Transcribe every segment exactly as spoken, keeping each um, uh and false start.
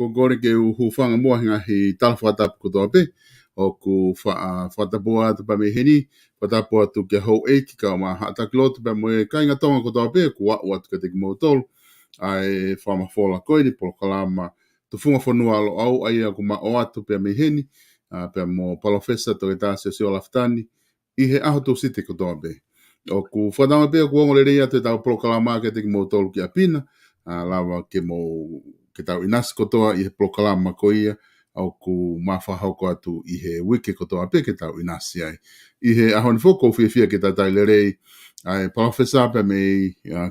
Ko e kole ke u hūfanga muʻa he ngaahi tala fakatapu kotoa pē. ʻOku fa-, fakatapu atu pē mei heni, fakatapu atu kia houʻeiki kae ʻumaʻā haʻa taki lotu pea mo e kāinga Tonga kotoa pē, ʻoku aʻu atu kiate kimoutolu ʻa e fakamafola ko eni, polokalama Tufunga Fonua Loʻau, ʻa ia ʻoku ma ʻoatu pē mei heni, ʻa, pea mo Palōfesa Toketā Siosiua Lafitani, ʻi he ʻaho Tūsite kotoa pē. ʻOku fakatauange pē ʻoku ongo lelei atu ʻetau polokalama kiate kimoutolu ki ʻapi na, ʻa, lava ke mou, ke tau ʻinasi kotoa ʻi he polokalama ko ia ʻoku ma fakahoko atu ʻi he uike kotoa pē ke tau ʻinasi ai. ʻI he ʻaho ni foki ʻoku ou fiefia ke talitali lelei ʻa e Palōfesa pē mei, ʻa,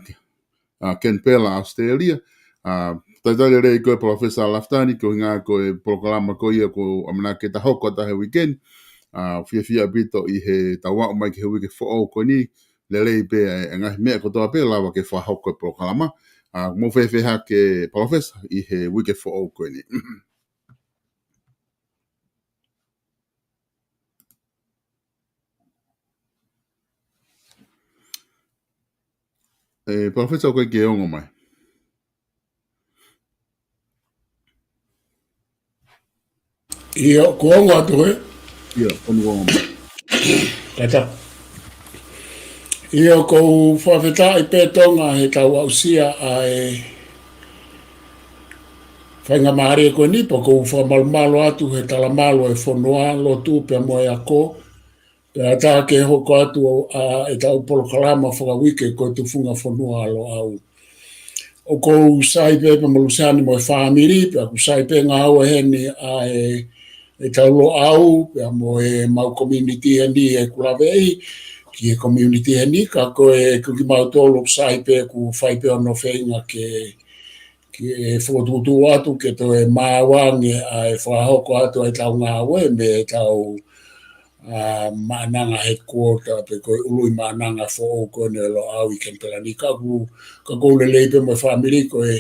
ʻa, Canberra, Australia. ʻA, talitali lelei koe Palōfesa Lafitani, ko e ʻuhinga ko e polokalama ko ia ʻoku ʻamanaki ke ta hoko atu he uike ni. ʻA, fiefia ʻaupito ʻi heʻetau aʻu mai ki he uike foʻou ko eni, lelei pē ʻa e ngaahi meʻa kotoa pē lava ke fakahoko e polokalama. ʻA, mou fēfē hake Palōfesa ʻi he uike foʻou ko eni? ʻE, Palōfesa, ʻoku ʻikai ke ongo mai. ʻIo, kuo ongo atu, ē? ʻIo, kuo ongo mai. Tata. ʻIo, ʻoku ou fakafetaʻi pē Tonga heʻetau aʻusia ʻa e faingamālie ko eni, pea ʻoku ou fakamalumalu atu he talamalu ʻo e fonua, lotu pea mo e ako. Pea tā ke hoko atu ʻa ʻetau polokalama fakauike ko e Tufunga Fonua Loʻau. ʻOku ou sai pē pea mo Luseane mo e fāmili, pea ʻoku sai pē ngāue heni ʻa e, ʻetau Loʻau, pea mo ʻemau community heni ʻeku laveʻi, ki he community heni, ka ko e, ko kimautolu ʻoku sai pē ʻoku fai pē hono feinga ke, ke fokotuʻutuʻu atu ke toe maau ange ʻa e fakahoko atu ʻa ʻetau ngāue mei heʻetau, ʻa, maʻananga headquarter pe ko e ʻuluʻi maʻananga foʻou ko eni ʻo e Loʻau ʻi Canberra ni. Ka ʻoku, ka ʻoku ou lelei pē mo e fāmili ko e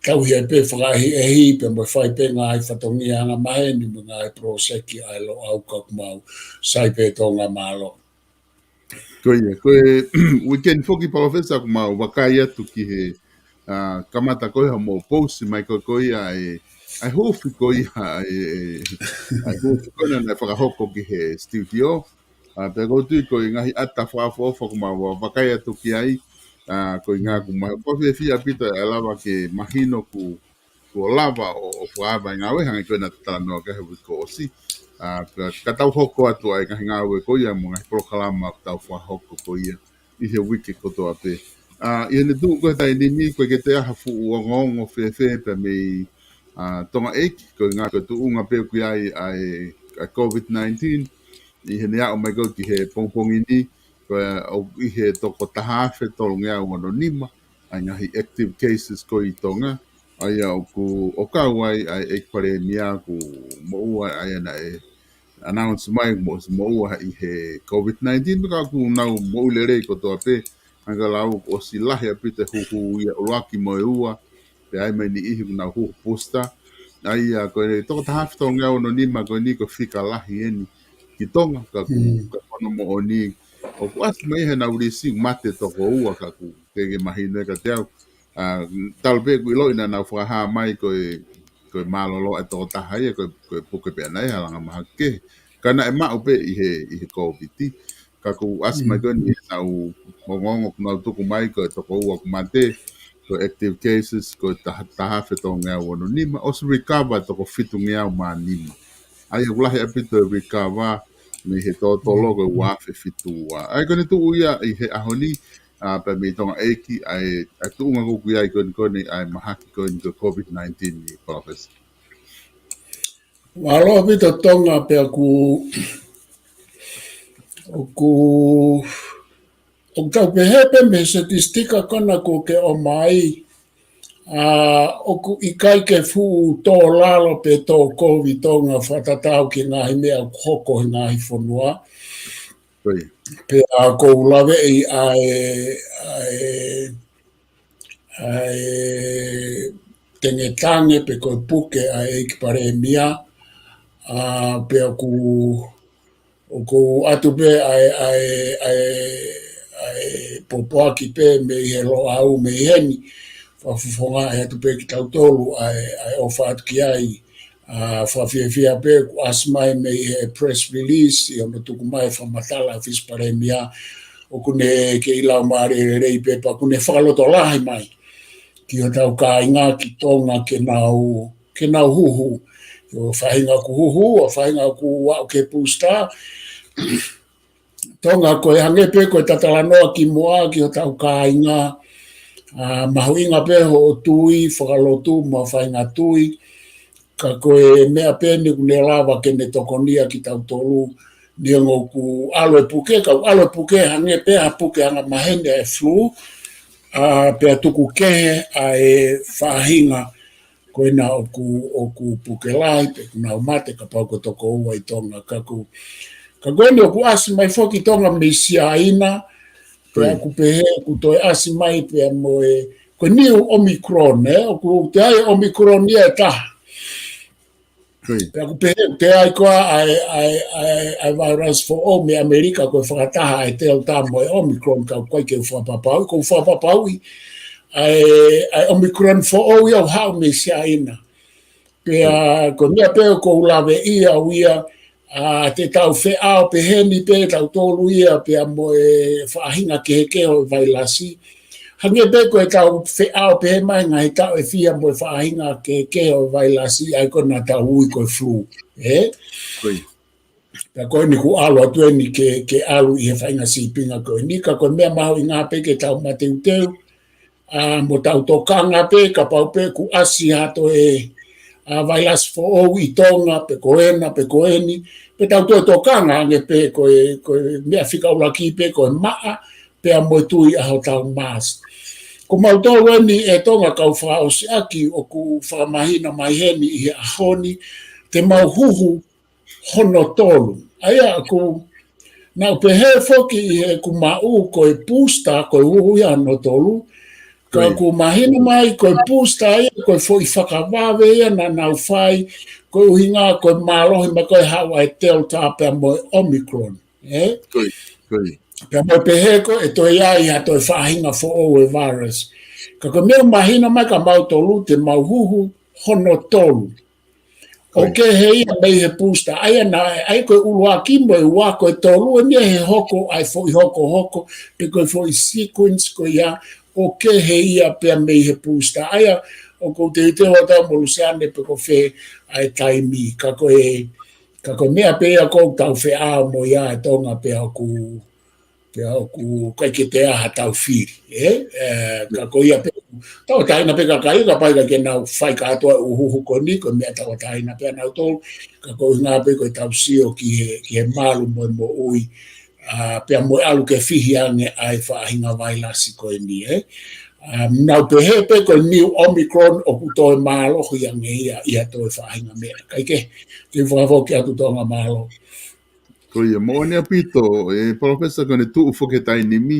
tauhi ai pē fakaʻehiʻehi pea mo e fai pē ngaahi fatongia angamaheni mo e ngaahi poloseki ʻa e Loʻau, ka ʻoku mau sai pē Tonga, mālō. Ko ia, ko e uike ni foki Palōfesa ʻoku mau vakai atu ki he, ʻa, kamata ko ia hoʻomou pousi mai ko, ko ia ʻa e, ʻa e huufi ko ia ʻa e, ʻa e huufi ko ia naʻe fakahoko ki he studio. ʻA, pea ʻoku ou tui ko e ngaahi ʻata fakaʻofoʻofa ʻoku mau vakai atu ki ai, ʻa, ko e ʻuhinga ʻoku mau fakafiefia ʻaupito ʻa e lava ke mahino ʻoku, kuo lava ʻo, ʻo fakaava e ngāue hangē ko e naʻa ta talanoa ki ai he uike kuo ʻosi. ʻA, pea ka tau hoko atu ʻa e ngaahi ngāue ko ia mo e ngaahi polokalama ʻoku tau fakahoko ko ia ʻi he uike kotoa pē. ʻA, ʻi heʻene tuʻu ko ē he taimi ni, ʻoku ʻikai ke toe ʻi ai ha fuʻu ongoongo fēfē pea mei, ʻa, Tonga ʻEiki, ko e ʻuhinga ko e tuʻunga pē ʻoku ʻi ai ʻa e, ʻa e COVID nineteen, ʻi heʻene aʻu mai ko ē ki he pongipongi ni, ko e ʻoku ʻi he toko taha afe tolungeau ono nima ʻa e ngaahi active cases ko ē ʻi Tonga, ʻa ia ʻoku, ʻo kau ai ʻa e ʻEiki Palēmia kuo moʻua, ʻa ia naʻe announce mai mo ʻosi moʻua ʻi he COVID nineteen, ka ʻoku nau moʻui lelei kotoa pē, hangē ko e lau ʻoku ʻosi lahi ʻaupito e huhu ia ʻuluaki mo e ua, pea ʻi ai mai e niʻihi ʻoku nau huhu booster. ʻA ia ko e toko taha afe tolungeau ono nima ko eni ko e fika lahi eni ki Tonga, ka ʻoku, ka ko hono moʻoni ʻoku ʻasi mai heʻenau lisi mate toko ua, ka ʻoku ʻikai ke mahino ia kiate au. ʻA, talu pē ʻeku ʻiloʻi naʻa nau fakahā mai ko e, ko e mālōlō ʻa e toko taha ia, ko e, ko e puke pē ʻana ia, halanga mahaki kehe. Ka naʻe maʻu pē ʻi he, ʻi he COVID. Ka ʻoku ʻasi mai ko eni heʻenau ongoongo ʻoku nau tuku mai ko e toko ua ʻoku mate, ko e active cases, ko e taha, taha afe tolungeau ono nima, ʻosi recover toko fitungeau mā nima. ʻA ia ʻoku lahi ʻaupito e recover mei he totolo ko e ua afe fitu ua. ʻA ia ko ʻene tuʻu ia ʻi he ʻaho ni, ʻa, pea mei Tonga ʻEiki, ʻa e, ʻa e tuʻunga ʻoku ʻi ai ko eni ko eni ʻa e mahaki ko eni ko e COVID nineteen ni, Palōfesa. Mālō ʻaupito Tonga, pea ʻoku, ʻoku, ʻoku tau pehē pē mei he statistika ko ena kuo ke ʻomai, ʻa, ʻoku ʻikai ke fuʻu tō lalo pe tō kovi Tonga fakatatau ki he ngaahi meʻa ʻoku hoko he ngaahi fonua. Ko ia. Pea ʻoku ou laveʻi ʻa e, ʻa e, ʻa e tengetange pe ko e puke ʻa e ʻEiki Palēmia, ʻa, pea ʻoku, ʻoku ʻatu pē ʻa e, ʻa e, ʻa e, ʻa e pōpoaki pē mei he Loʻau mei heni. fakafofongaʻi atu pē kitautolu ʻa e, ʻa e ʻofa atu ki ai, ʻa, fakafiefia pē kuo ʻasi mai mei he press release, ʻi hono tuku mai fakamatala ʻa e ʻOfisi Palēmia, ʻoku ne kei lau mālie lelei pē pea ʻoku ne fakalotolahi mai ki hotau kāinga ki Tonga ke nau, ke nau huhu. ʻI he faʻahinga ʻoku huhu, ʻa e faʻahinga ʻoku aʻu ki he booster. Tonga ko e hangē pē ko e talanoa kimuʻa ki hotau kāinga, ʻa, mahuʻinga pē hoʻo tui, fakalotu, mo e faʻahinga tui. Ka ko e meʻa pē eni ʻoku ne lava ke ne tokonia kitautolu, neongo ʻoku ʻalu e puke, ka ʻalu e puke, hangē pē ha puke angamaheni ʻa e flu, ʻa, pea tuku kehe ʻa e faʻahinga ko ena ʻoku, ʻoku puke lahi, pe ʻoku nau mate, kapau ko e toko ua ʻi Tonga. Ka ko, ka ko eni ʻoku ʻasi mai foki Tonga mei Siaina, pea ʻoku pehē, ʻoku toe ʻasi mai pea mo e, ko e new Omicron, ē? ʻOku toe ʻi ai Omicron ia ʻe taha. Pea ʻoku pehē, toe ʻi ai koā ʻa e, ʻa e, ʻa e, ʻa e virus foʻou mei ʻAmelika ko e fakataha ʻa e Delta mo e Omicron, ka ʻoku ʻikai ke u fakapapauʻi, ʻoku ou fakapapauʻi ʻa e, ʻa e Omicron foʻou ia ʻoku haʻu mei Siaina. Pea ko e meʻa pē ʻoku ou laveʻi au ia, ʻa, te tau feʻao peheni pē tautolu ia pea mo e faʻahinga kehekehe ʻo e vailasi. Hangē pē ko ʻetau feʻao pehē mai ngaahi taʻu ʻe fiha mo e faʻahinga kehekehe ʻo e vailasi, ʻa ia ko ena ʻoku tau ui ko e flu. Ē? Pea ko eni ʻoku ʻalu atu eni ke, ke ʻalu ʻi he faʻahinga sīpinga ko eni, ka ko e meʻa mahuʻinga pē ke tau mateuteu, ʻa, mo tau tokanga pē, kapau pē ʻoku ʻasi ha toe, ʻa, vailasi foʻou ʻi Tonga, pe ko ena, pe ko eni, pea tau toe tokanga ange pē ko e, ko e meʻa fika ʻuluaki pē ko e maʻa, pea mo e tui ʻa hotau mask. Ko mautolu eni ʻe Tonga kau fakaʻosi ʻaki ʻoku fakamahino mai heni ʻi he ʻaho ni, te mau huhu hono tolu. ʻA ia ʻoku nau pehē foki ʻi heʻeku maʻu ko e booster, ko e huhu ia hono tolu. Ka ʻoku mahino mai ko e booster ia, ko e foʻi fakavave ia naʻa nau fai, ko e ʻuhinga ko e mālohi mai ko e haʻu ʻa e Delta pea mo e Omicron. Ē? Pea mo e pehē ko e toe ʻi ai ha toe faʻahinga foʻou e virus. Ka ko e meʻa ʻoku mahino mai kia mautolu te mau huhu hono tolu. ʻO kehe ia mei he booster. ʻA ia naʻe, ʻa ia ko e ʻuluaki mo e ua, ko e tolu eni ia he hoko, ʻa e foʻi hokohoko, pe ko e foʻi sequence ko ia, ʻo kehe ia pea mei he booster. ʻA ia, ʻoku ou teuteu atu mo Luseane pe ko fē ʻa e taimi. Ka ko e, ka ko e meʻa pē ia ʻoku tau feʻao mo ia ʻe Tonga pea ʻoku pea ʻoku ʻikai ke toe ʻi ai ha tau fili, ē? Ē, ka ko ia pē, tauʻatāina pē kakai, kapau ʻikai ke nau fai kātoa e ʻū huhu ko eni, ko e meʻa tauʻatāina pē ʻanautolu, ka ko e ʻuhinga pē ko e tau sio ki he, ki he malu mo e moʻui, ʻa, pea mo e ʻalu ke fihi ange ʻa e faʻahinga vailasi ko eni, ē? ʻA, nau pehē pē ko e new Omicron ʻoku toe mālohi ange ia, ʻi ha toe faʻahinga meʻa. Kae kehe, te u fakafoki atu Tonga, mālō. Ko ia, moʻoni ʻaupito, ē, Palōfesa, ko ʻene tuʻu foki he taimi ni,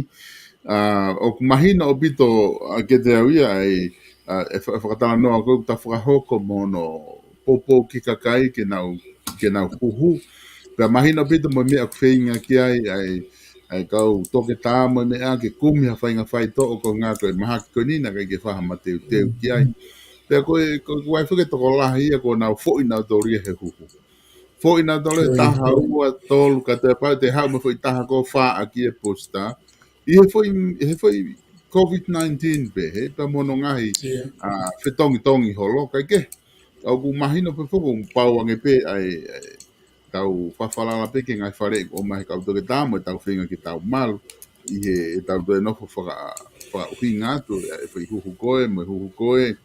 ʻa, ʻoku mahino ʻaupito ʻa kiate au ia, ʻa e, ʻa, ʻe fa-, fakatalanoa ko ē ʻoku ta fakahoko mo hono poupou ki he kakai ke nau, ke nau huhu. Pea mahino ʻaupito mo e meʻa ʻoku feinga ki ai, ʻa e, ʻa e kau toketā mo e meʻa ke kumi ha faʻahinga faitoʻo ko e ʻuhinga ko e mahaki ko eni naʻe ʻikai ke fai ha mateuteu ki ai. Pea ko e, ko e, ko e ʻai foki e tokolahi ia kuo nau foʻi nautolu ia he huhu. Foʻi nautolu ʻe taha, ua, tolu, ka te pau te haʻu mo e foʻi taha ko e fā ʻaki e booster. ʻI he foʻi, he foʻi COVID nineteen pē, he pea mo hono ngaahi, ʻa, fetongitongi holo, kae kehe. ʻOku mahino pē foki ʻoku pau ange pē ʻa e, ʻa e, tau fafalala pē ki he ngaahi faleʻi ʻoku ʻomai he kau toketā mo e tau feinga ke tau malu. ʻI he, ʻetau toe nofo faka-, fakaʻuhinga atu, ʻa e foʻi huhu ko ē, mo e huhu ko ē,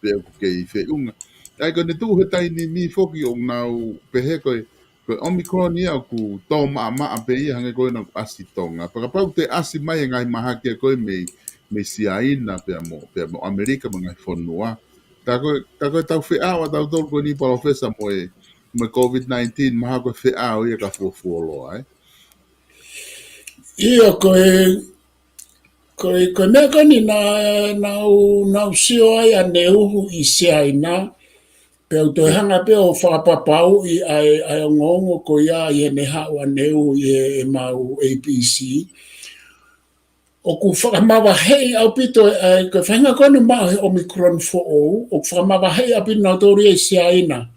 pe ʻoku kei feʻunga. ʻA ia ko ʻene tuʻu he taimi ni foki ʻoku nau pehē ko e, ko e Omicron ia ʻoku tō maʻamaʻa pē ia hangē ko ena ʻoku ʻasi Tonga. Pea kapau te ʻasi mai e ngaahi mahaki ko ē mei, mei Siaina pea mo, pea mo ʻAmelika mo e ngaahi fonua. Tā ko e, tā ko e tau feʻao ʻatautolu ko eni Palōfesa mo e, mo e COVID nineteen, mahalo ko e feʻao ia ka fuofuoloa, ē? ʻIo, ko e, ko e, ko e meʻa ko eni naʻa, naʻa ku, naʻa ku sio ai ʻaneuhu ʻi Siaina, pea u toe hanga pē ʻo fakapapauʻi ʻa e, ʻa e ongoongo ko ia ʻi heʻene haʻu ʻaneuhu ʻi he, ʻemau A B C. ʻoku fakamavaheʻi ʻaupito, ʻa e, ko e faʻahinga ko eni maʻu he Omicron foʻou, ʻoku fakamavaheʻi ʻaupito nautolu ʻe Siaina.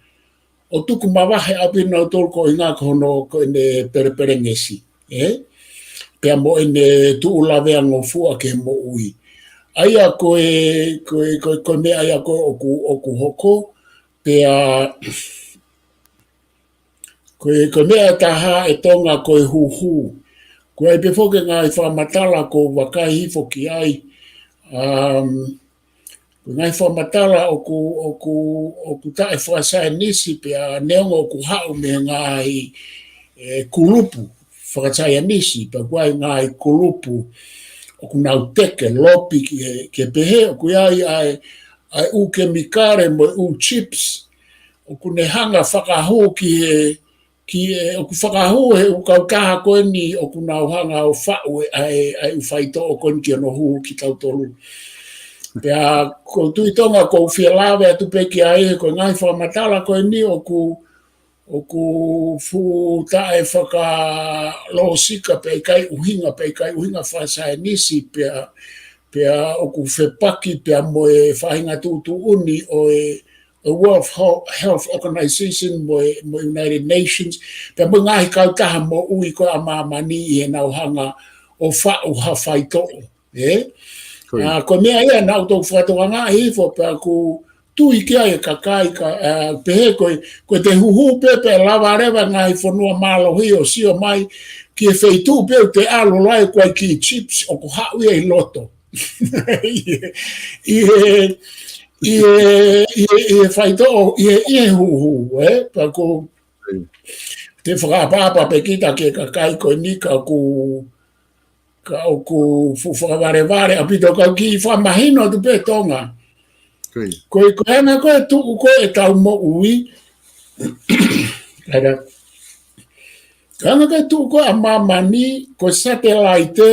ʻO tuku mavahe ʻaupito nautolu ko e ʻuhinga ko hono, ko ʻene pelepelengesi, ē? Pea mo ʻene tuʻu lavea ngofua ki he moʻui. ʻA ia ko e, ko e, ko e, ko e meʻa ia ko ē ʻoku, ʻoku hoko, pea ko e, ko e meʻa ʻe taha ʻe Tonga ko e huhu. Ko e ʻai pē foki e ngaahi fakamatala ʻoku ou vakai hifo ki ai. Um, ko e ngaahi fakamatala ʻoku, ʻoku, ʻoku taʻefakasaienisi pea neongo ʻoku haʻu mei he ngaahi, ē, kulupu fakasaienisi, pea ʻoku ʻi ai e ngaahi kulupu ʻoku nau teke lopi ki he, ki he pehē, ʻoku ʻi ai ʻa e, ʻa e ʻū kemikale mo e ʻū chips, ʻoku ne hanga fakahū ki he, ki he, ʻoku fakahū he ʻū kautaha ko eni ʻoku nau hanga ʻo faʻu e, ʻa e, ʻa e ʻū faitoʻo ko eni ki hono huhu kitautolu. Pea ʻoku ou tui Tonga ʻoku ou fie lave atu pē ki ai, ko e ngaahi fakamatala ko eni ʻoku, ʻoku fuʻu taʻefakalōsika pea ʻikai ʻuhinga, pea ʻikai ʻuhinga fakasaienisi pea, pea ʻoku fepaki pea mo e faʻahinga tuʻutuʻuni ʻo e, ʻo e World Ho-, Health Organization mo e, mo e United Nations, pea mo e ngaahi kautaha moʻui ko ē ʻa māmani ʻi heʻenau hanga ʻo faʻu ha faitoʻo. Ē? Ko ia. ʻA, ko e meʻa ia naʻa tau fakatokangaʻi hifo pea ʻoku tui ki ai e kakai ka, ʻa, pehē ko e, ko e te huhu pē pea lava leva ngaahi fonua mālohi ʻo sio mai ki he feituʻu pē ʻoku te ʻalu ai ʻoku ʻi ai e kiʻi chips ʻoku haʻu ia ʻi loto. ʻI he, ʻi he, ʻi he, ʻi he, ʻi he faitoʻo, ʻi he, ʻi he huhu, ē? Pea ʻoku Ko ia. te fakaʻapaʻapa pē kita ki he kakai ko eni ka ʻoku ka ʻoku fuʻu fakavalevale ʻaupito ka ʻoku kiʻi fakamahino atu pē Tonga. Ko ia. Ko e, ko e anga ko ē tuʻu ko ē ʻetau moʻui. Kaila. Ko e anga ko ē tuʻu ko ē ʻa māmani, ko e satelaite,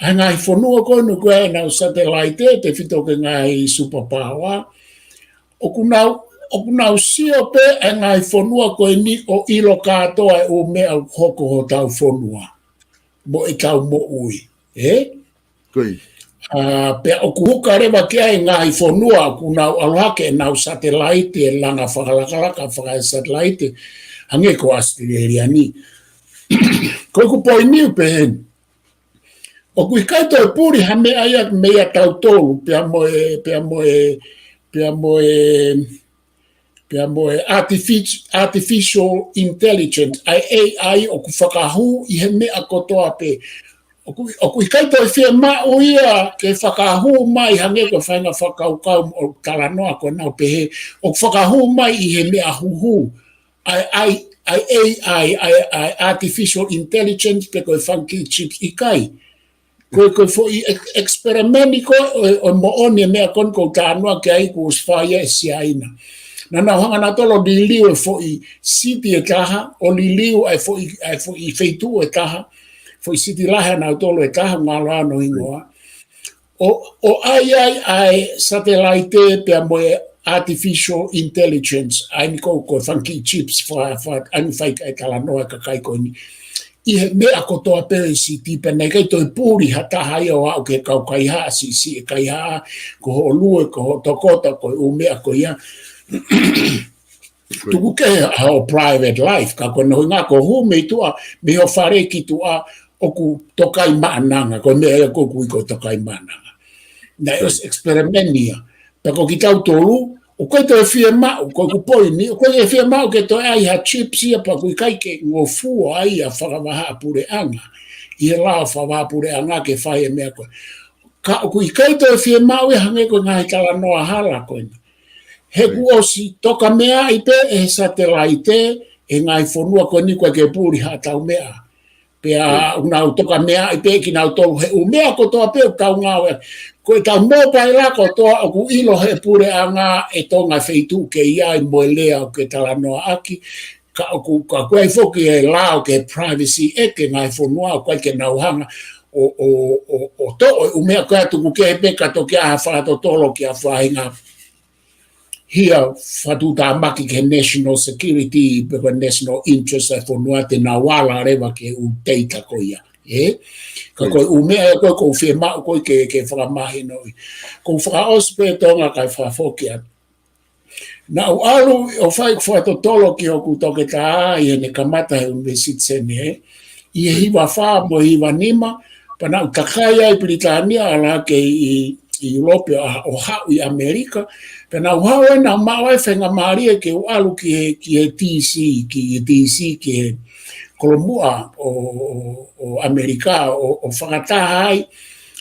ʻa e ngaahi fonua ko eni ʻoku ʻi ai ʻenau satelaite, tefito ki he ngaahi superpower. ʻOku nau, ʻoku nau sio pē ʻa e ngaahi fonua ko eni ʻo ʻilo kātoa e ʻū meʻa ʻoku hoko hotau fonua mo ʻetau moʻui, ē? Ko ia. ʻA, pea ʻoku huka leva ki ai e ngaahi fonua ʻoku nau ʻalu hake ʻenau satelaite, e langa fakalakalaka fakaesatelaite, hangē ko ʻAositelēlia ni. Ko ʻeku poini ʻoku pehē ni. ʻOku ʻikai toe puli ha meʻa ia meia tautolu, pea mo e, pea mo e, pea mo e, pea mo e artific-, artificial intelligence, ʻa e A I ʻoku fakahū ʻi he meʻa kotoa pē. ʻOku, ʻoku ʻikai toe fiemaʻu ia ke fakahū mai hangē ko e faʻahinga fakakaukau ʻo talanoa ko ʻenau pehē, ʻoku fakahū mai ʻi he meʻa huhu, ʻa e, ʻa e, ʻa e A I, ʻa e, ʻa e artificial intelligence pe ko e fanga kiʻi chips, ʻikai. Ko e, ko e foʻi ex-, experiment ko ē ʻo, ʻo moʻoni e meʻa ko eni ʻoku ou talanoa ki ai kuo ʻosi fai ʻe Siaina. Naʻa nau hanga nautolu ʻo liliu e foʻi siti ʻe taha, ʻo liliu e foʻi, e foʻi feituʻu ʻe taha, foʻi siti lahi ʻanautolu ʻe taha, ngalo ano hingoa. ʻO, ʻo ʻai ai ʻa e satelaite pea mo e artificial intelligence, ʻa eni ko, ko e fanga kiʻi chips fa, fa, ʻa eni fai kae talanoa e kakai ko eni. ʻI he meʻa kotoa pē ʻi he siti pea naʻe ʻikai toe puli ha taha ia ʻo aʻu ki he kau kaihaʻa, siʻisiʻi e kaihaʻa, ko hoʻo lue, ko hoʻo tokoto, ko e ʻū meʻa ko ia. Ko ia. Tuku kehe hoʻo private life, ka ko hono ʻuhinga ko e hū mei tuʻa, mei ho fale ki tuʻa, ʻoku tokai maʻananga, ko e meʻa ia ʻoku ui ko e tokai maʻananga. Naʻe ʻosi experiment ia. Pea ko kitautolu, ʻoku ʻikai toe fiemaʻu, ko ʻeku poini, ʻoku ʻikai fiemaʻu ke toe ʻai ha chips ia pea ʻoku ʻikai ke ngofua ai ʻa e fakavahaʻapuleʻanga. ʻI he lao fakavahaʻapuleʻanga ke fai e meʻa ko ē. Ka ʻoku ʻikai toe fiemaʻu ia hangē ko e ngaahi talanoa hala ko ena. He kuo ʻosi tokameaʻi pē ʻe he satelaite, ʻe he ngaahi fonua ko eni ʻoku ʻikai ke puli haʻatau meʻa. Pea ʻoku nau tokameaʻi pē kinautolu he ʻū meʻa kotoa pē ʻoku tau ngāueʻaki. Ko ʻetau mōpaila kotoa ʻoku ʻilo ʻe he puleʻanga ʻe Tonga e feituʻu ʻoku ke ʻi ai mo e lea ʻoku ke talanoaʻaki. Ka ʻoku, ka ʻoku ʻi ai foki e lao ki he Privacy Act ʻa e ngaahi fonua ʻoku ʻikai ke nau hanga ʻo, ʻo, ʻo, ʻo toʻo e ʻū meʻa ko ē ʻa e tuku kehe pē ka toki ʻai ha fakatotolo ki ha faʻahinga hia fakatuʻutāmaki ki he national security, pe ko e national interest ʻa e fonua te nau ala leva ki he ʻū data ko ia. ē? Ka ko e ʻū meʻa ia ko ē ʻoku ou fiemaʻu ko ē ke, ke fakamahinoʻi. ʻOku ou fakaʻosi pē Tonga kae fakafoki atu. Naʻá ku ʻalu ʻo fai ʻeku fakatotolo ki hoku toketā ʻi heʻene kamata he ʻUnivēsiti Senē, ʻi he hiva fā mo e hiva nima, pea naʻá ku takai ai Pilitānia ʻo ʻalu hake ʻi, ʻi ʻIulope ʻo, ʻo haʻu ʻi ʻAmelika, pea naʻá ku haʻu ai naʻá ku maʻu ai e faingamālie ke u ʻalu ki he, ki he D C, ki he D C, ki he kolomuʻa ʻo, ʻo, ʻo ʻAmelika ʻo, ʻo fakataha ai,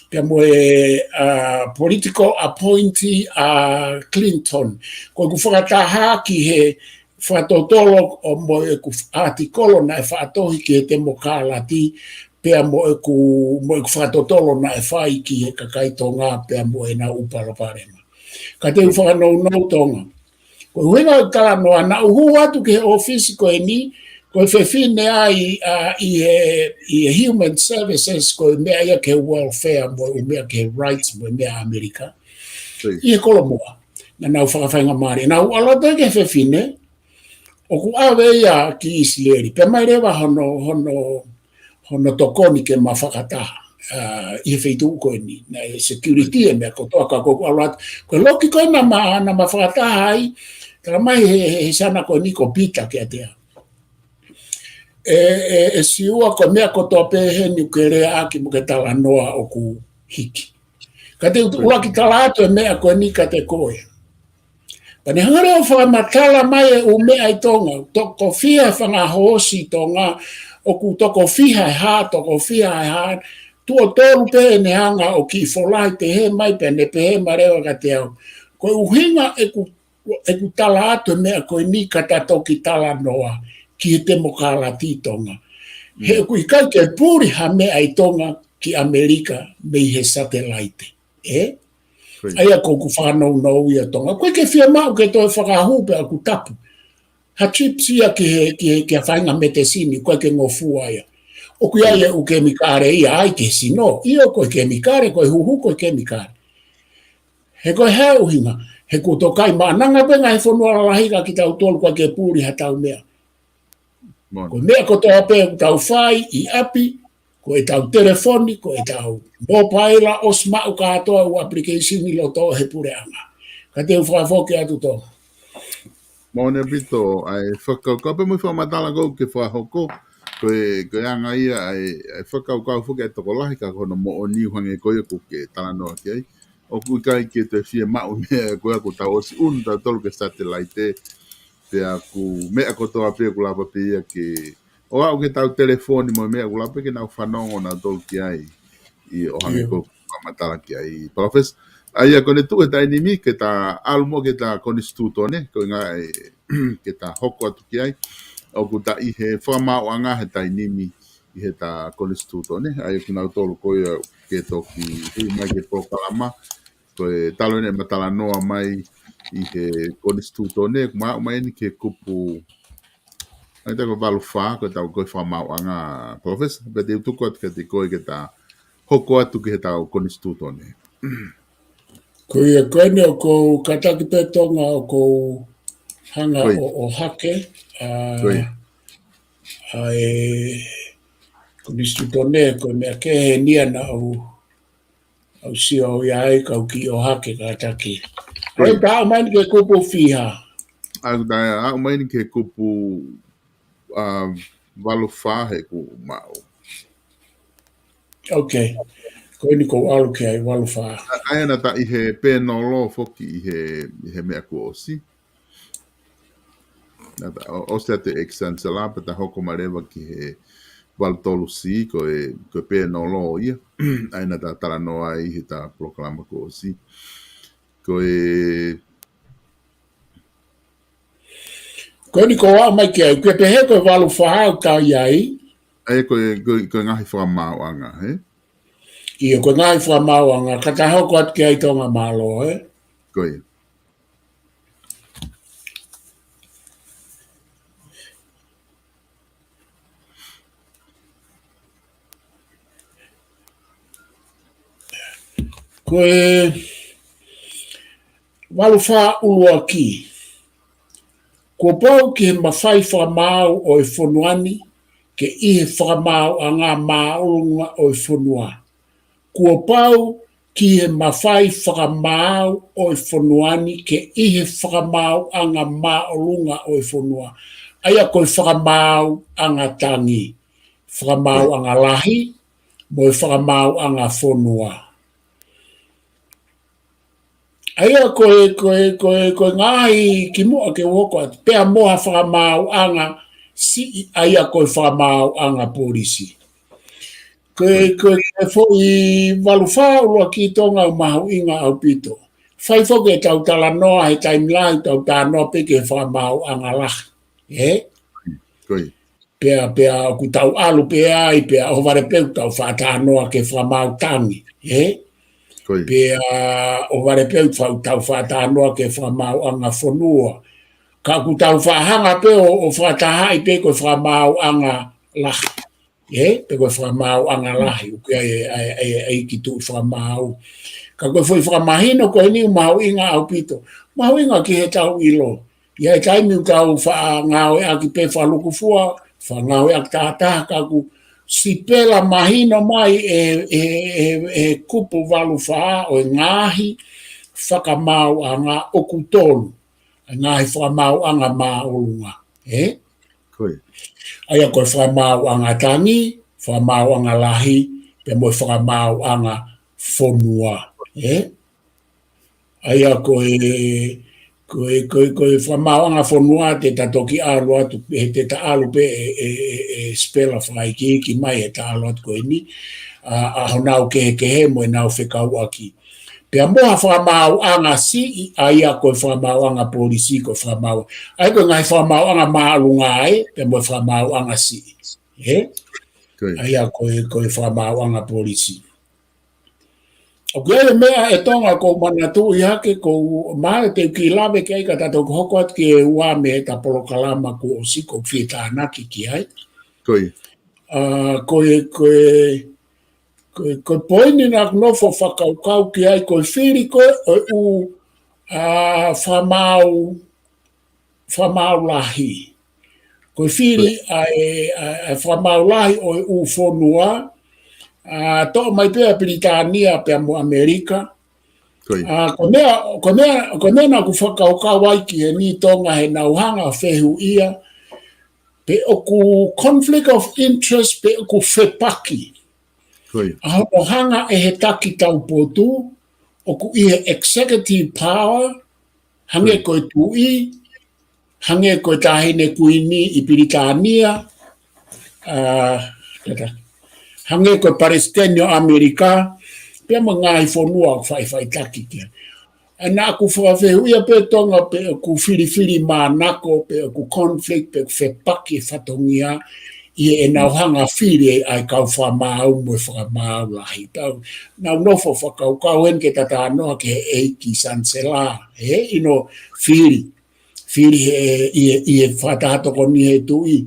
pea mo e, ʻa, political appointee ʻa Clinton. Ko ʻeku fakataha ki he fakatotolo ʻo mo ʻeku ʻātikolo naʻe faʻa tohi ki he temokalati, pea mo ʻeku, mo ʻeku fakatotolo naʻe fai ki he kakai Tonga, pea mo ʻenau ʻū palopalema. Ka te u fakanounou Tonga. Ko e ʻuhinga ʻeku talanoa, naʻá ku hū atu ki he ʻōfisi ko eni, ko e fefine ai, ʻa, ʻi he, ʻi he Human Services, ko e meʻa ia ki he welfare, mo e ʻū meʻa ki he rights, mo e meʻa ʻAmelika. ʻI he kolomuʻa. Naʻa nau fakafaingamālie. Naʻá ku ʻalu atu ki he fefine, ʻoku ʻave ia ki ʻIsileli. Pea mai leva hono, hono, hono tokoni ke ma fakataha, ʻa, ʻi he feituʻu ko eni. Naʻe security e meʻa kotoa ka ko ʻeku ʻalu atu. Ko e loki ko ē naʻá ma, naʻá ma fakataha ai, tala mai he, he, he siana ko eni ko Pita kiate au. ʻE, ʻe, ʻe Siua, ko e meʻa kotoa pē heni ʻokú ke lea ʻaki mo ke talanoa ʻoku hiki. Ka te u ʻuluaki tala atu e meʻa ko eni kiate koe. Pea ne hanga leva ʻo fakamatala mai e ʻū meʻa ʻi Tonga, toko fiha e fanga hoosi ʻi Tonga, ʻoku toko fiha e hā, toko fiha e hā, tuʻo tolu pē ʻene hanga ʻo kiʻi folahi pehē mai, pea ne pehē mai leva kiate au. Ko e ʻuhinga ʻeku, ʻeku tala atu e meʻa ko eni ka ta toki talanoa ki he temokalati ʻi Tonga. He ʻoku ʻikai ke puli ha meʻa ʻi Tonga ki ʻAmelika mei he satelaite. Ē? ʻA ia ko ʻeku fakanounou ia Tonga. ʻOku ʻikai ke fiemaʻu ke toe fakahū pea ʻoku tapu. Ha chips ia ki he, ki he, ki ha faʻahinga metesini, ʻoku ʻikai ke ngofua ia. ʻOku ʻi ai e ʻū kemikale ia ʻai ki he sino. ʻIo ko e kemikale, ko e huhu ko e kemikale. He ko e hā e ʻuhinga, he kuo tokaimaʻananga pē ngaahi fonua lalahi ka kitautolu ʻoku ʻikai ke puli ha tau meʻa. Ko e meʻa kotoa pē ʻoku tau fai ʻi ʻapi, ko ʻetau telefoni, ko ʻetau mōpaila, ʻosi maʻu kātoa ʻū application ʻi loto he puleʻanga. Ka te u fakafoki atu Tonga. Moʻoni ʻaupito ʻa e fakakaukau pea mo e fakamatala ko ē ʻokú ke fakahoko, ko e, ko e anga ia ʻa e, ʻa e fakakaukau foki ʻa e tokolahi ka ko hono moʻoni ʻo hangē ko ia ʻokú ke talanoa ki ai. ʻOku ʻikai ke toe fiemaʻu meʻa ko ia kuo tau ʻosi ʻunu tautolu ki he satelaite, pea ko e meʻa kotoa pē ʻoku lava pē ia ke, ʻo aʻu ki heʻetau telefoni mo e meʻa ʻoku lava pē ke nau fanongo nautolu ki ai. ʻIo, ʻo hangē ko ʻeku fakamatala ki ai, Palōfesa. ʻA ia ko ʻene tuʻu he taimi ni ke ta ʻalu mo ke ta konisitūtone, ko e ngaahi, ke ta hoko atu ki ai. ʻOku ta ʻi he fakamaauʻanga he taimi ni ʻi heʻeta konisitūtone. ʻA ia kinautolu ko ia ke toki hū mai ki he polokalama. Ko e talu eni ʻema talanoa mai ʻi he konisitūtone, ʻoku ma aʻu mai eni ki he kupu, ʻa ia ko e valu fā, ko ʻetau ko e fakamaauʻanga, Palōfesa, pea te u tuku atu kiate koe ke ta hoko atu ki heʻetau konisitūtone. Ko ia, ko eni ʻoku ou kātaki pē Tonga ʻoku ou hanga ʻo, ʻo ʻohake, ʻa, ʻa e konisitūtone, ko e meʻa kehe eni ia naʻá ku, ʻa u sio au ia ai ka u kiʻi ʻohake kātaki. Ko ia, ta aʻu mai eni ki he kupu fiha? ʻA ia, ta aʻu mai eni ki he kupu, ʻa, valu fā he ʻoku maʻu. Ok. Ko eni ʻoku ou ʻalu ki ai, valu fā. ʻA, ʻa ia naʻá ta ʻi he pēnolo foki ʻi he, ʻi he meʻa kuo ʻosi. Naʻá ta, ʻo, ʻosi atu e Ex Chancellor, pea ta hoko mai leva ki he valu tolu C, ko e, ko e pēnolo ia. ʻA ia naʻá ta talanoa ai ʻi heʻeta polokalama kuo ʻosi. Ko e Ko eni ʻoku ou aʻu mai ki ai, ʻokú ke pehē ko e valu fā ʻoku ta ʻi ai. ʻA ia ko e, ko e, ko e ngaahi fakamaauʻanga, ē? ʻIo, ko e ngaahi fakamaauʻanga, ka ta hoko atu ki ai Tonga, mālō, ē? Ko ia. Ko e valu fā ʻuluaki. Kuo pau ki he mafai fakamaau ʻo e fonua ni ke ʻi he fakamaauʻanga māʻolunga ʻo e fonua. Kuo pau ki he mafai fakamaau ʻo e fonua ni ke ʻi he fakamaauʻanga māʻolunga ʻo e fonua. ʻA ia ko e fakamaauʻanga tangi, fakamaauʻanga lahi, mo e fakamaauʻanga fonua. ʻA ia ko e, ko e, ko e, ko e ngaahi kimuʻa ke u hoko atu. Pea mo ha fakamaauʻanga siʻi, ʻa ia ko e fakamaauʻanga polisi. Ko e, ko e, ko e foʻi valu fā ʻuluaki Tonga ʻoku mahuʻinga ʻaupito. Fai foki ʻetau talanoa he taimi lahi, tau talanoa pē ki he fakamaauʻanga lahi. Ē? Ko ia. Pea, pea ʻoku tau ʻalu pē ai, pea ʻohovale pē ʻoku tau faʻa talanoa ki he fakamaau tangi. Ē? Ko ia. Pea ʻohovale pē ʻoku fa-, tau faʻa talanoa ki he fakamaauʻanga fonua. Ka ʻoku tau faʻa hanga pē ʻo, ʻo fakatahaʻi pē ko e fakamaauʻanga lahi. Ē, pe ko e fakamaauʻanga lahi, ʻoku ʻi ai e, e, e, e ʻeiki tuʻi fakamaau. Ka ko e foʻi fakamahino ko eni ʻoku mahuʻinga ʻaupito. Mahuʻinga ki heʻetau ʻilo. ʻI he taimi ʻoku tau faʻa ngāueʻaki pē fakalukufua, faʻa ngāueʻaki tahataha, ka ʻoku sipela mahino mai e, e, e, e kupu valu fā ʻo e ngaahi fakamaauʻanga ʻoku tolu. E ngaahi fakamaauʻanga māʻolunga. Ē? Ko ia. ʻA ia ko e fakamaauʻanga tangi, fakamaauʻanga lahi, pea mo e fakamaauʻanga fonua. Ē? ʻA ia ko e, ko e, ko e, ko e fakamaauʻanga fonua te ta toki ʻalu atu, he te ta ʻalu pē e, e, e, e sipela fakaikiiki mai he ta ʻalu atu ko eni, ʻa, ʻa honau kehekehe mo ʻenau fekauʻaki. Pea mo ha fakamaauʻanga siʻi, ʻa ia ko e fakamaauʻanga polisi, ko e fakamaau-, ʻa ia ko e ngaahi fakamaauʻanga māʻolunga ē, pea mo e fakamaauʻanga siʻi. Ē? Ko ia. ʻA ia ko e, ko e fakamaauʻanga polisi. ʻOku ʻi ai e meʻa ʻe Tonga ʻoku ou manatuʻi hake, ʻoku ou mahalo te u kiʻi lave ki ai ka ta toki hoko atu ki he ua mei heʻeta polokalama kuo ʻosi ʻoku ou fie tānaki ki ai. Ko ia. ʻA, ko e, ko e, ko e, ko e poini naʻa ku nofo fakakaukau ki ai, ko e fili ko ē ʻo e ʻū, ʻa, fakamaau, fakamaau lahi. Ko e fili ʻa e, ʻa e, ʻa e fakamaau lahi ʻo e ʻū fonua, ʻa, toʻo mai pē ʻa Pilitānia pea mo ʻAmelika. Ko ia. ʻA, ko e meʻa, ko e meʻa, ko e meʻa naʻa ku fakakaukau ai ki heni Tonga he naʻa ku hanga ʻo fehuʻia pe ʻoku conflict of interest pe ʻoku fepaki. Ko ia. ʻA hono hanga ʻe he taki taupotu, ʻoku ʻi he executive power, hangē ko e tuʻi, hangē ko e taʻahine kuini ʻi Pilitānia, ʻa, tata, hangē ko e palesiteni ʻo ʻAmelika, pea mo e ngaahi fonua ʻoku faʻifaʻitaki ki ai. ʻA ia naʻa ku fakafehuʻia pē Tonga pe ʻoku filifili mānako, pe ʻoku conflict, pe ʻoku fepaki e fatongia, ʻi heʻenau hanga fili ʻa e kau fakamaau mo e fakamaau lahi. Tau, naʻa ku nofo fakakaukau heni ke ta talanoa ki he ʻeiki sanisela, he ʻino fili, fili he, ʻi he, ʻi he fakataha tokoni he tuʻi.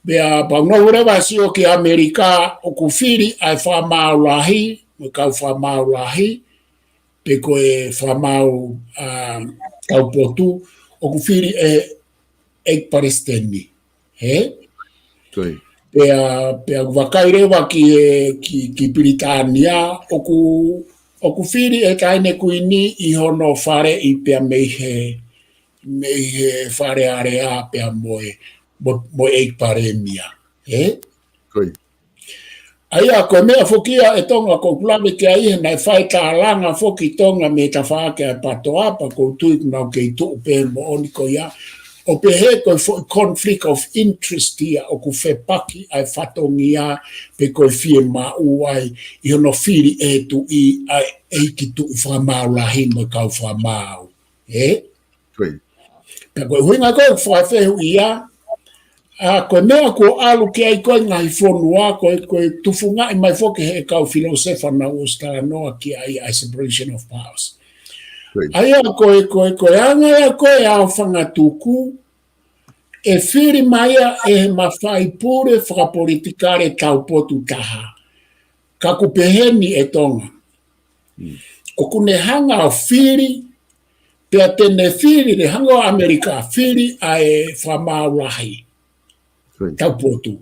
Pea pea u nofo leva ʻo sio ki ʻAmelika ʻoku fili ʻa e fakamaau lahi, mo e kau fakamaau lahi, pe ko e fakamaau, ʻa, taupotu, ʻoku fili ʻe, ʻe palesiteni. He? Ko ia. Pea, pea vakai leva ki he, ki, ki Pilitānia, ʻoku, ʻoku fili ʻe he taʻahine kuini ʻi hono faleʻi pea mei he, mei he Fale Alea pea mo e, mo, mo e ʻeiki palēmia. He? Ko ia. ʻA ia, ko e meʻa foki ia ʻe Tonga ʻoku ou lave ki ai he naʻe fai tālanga foki Tonga mei he tafaʻaki ʻa e PATOA, pea ʻoku ou tui ʻoku nau kei tuʻu pē moʻoni ko ia. ʻO pehē ko e foʻi conflict of interest ia ʻoku fepaki ʻa e fatongia pe ko e fiemaʻu ai ʻi hono fili ʻe he tuʻi ʻa e ʻeiki tuʻi fakamaau lahi mo e kau fakamaau. Ē? Ko ia. Pea ko e ʻuhinga ko e fakafehuʻia, ʻa, ko e meʻa kuo ʻalu ki ai ko e ngaahi fonua, ko e, ko e tufungaʻi mai foki he kau filōsefa naʻa ku ʻosi talanoa ki ai, ʻa e separation of powers. Ko ia. ʻA ia ko e, ko e, ko e anga ia ko e ʻaofangatuku, ʻe fili mai ia ʻe he mafai pule fakapolitikale taupotu taha. Ka ʻoku pehē ni ʻe Tonga. Mm. ʻOku ne hanga ʻo fili, pea te ne fili, ne hanga ʻo ʻAmelika fili ʻa e fakamaau lahi. Ko ia. Taupotu.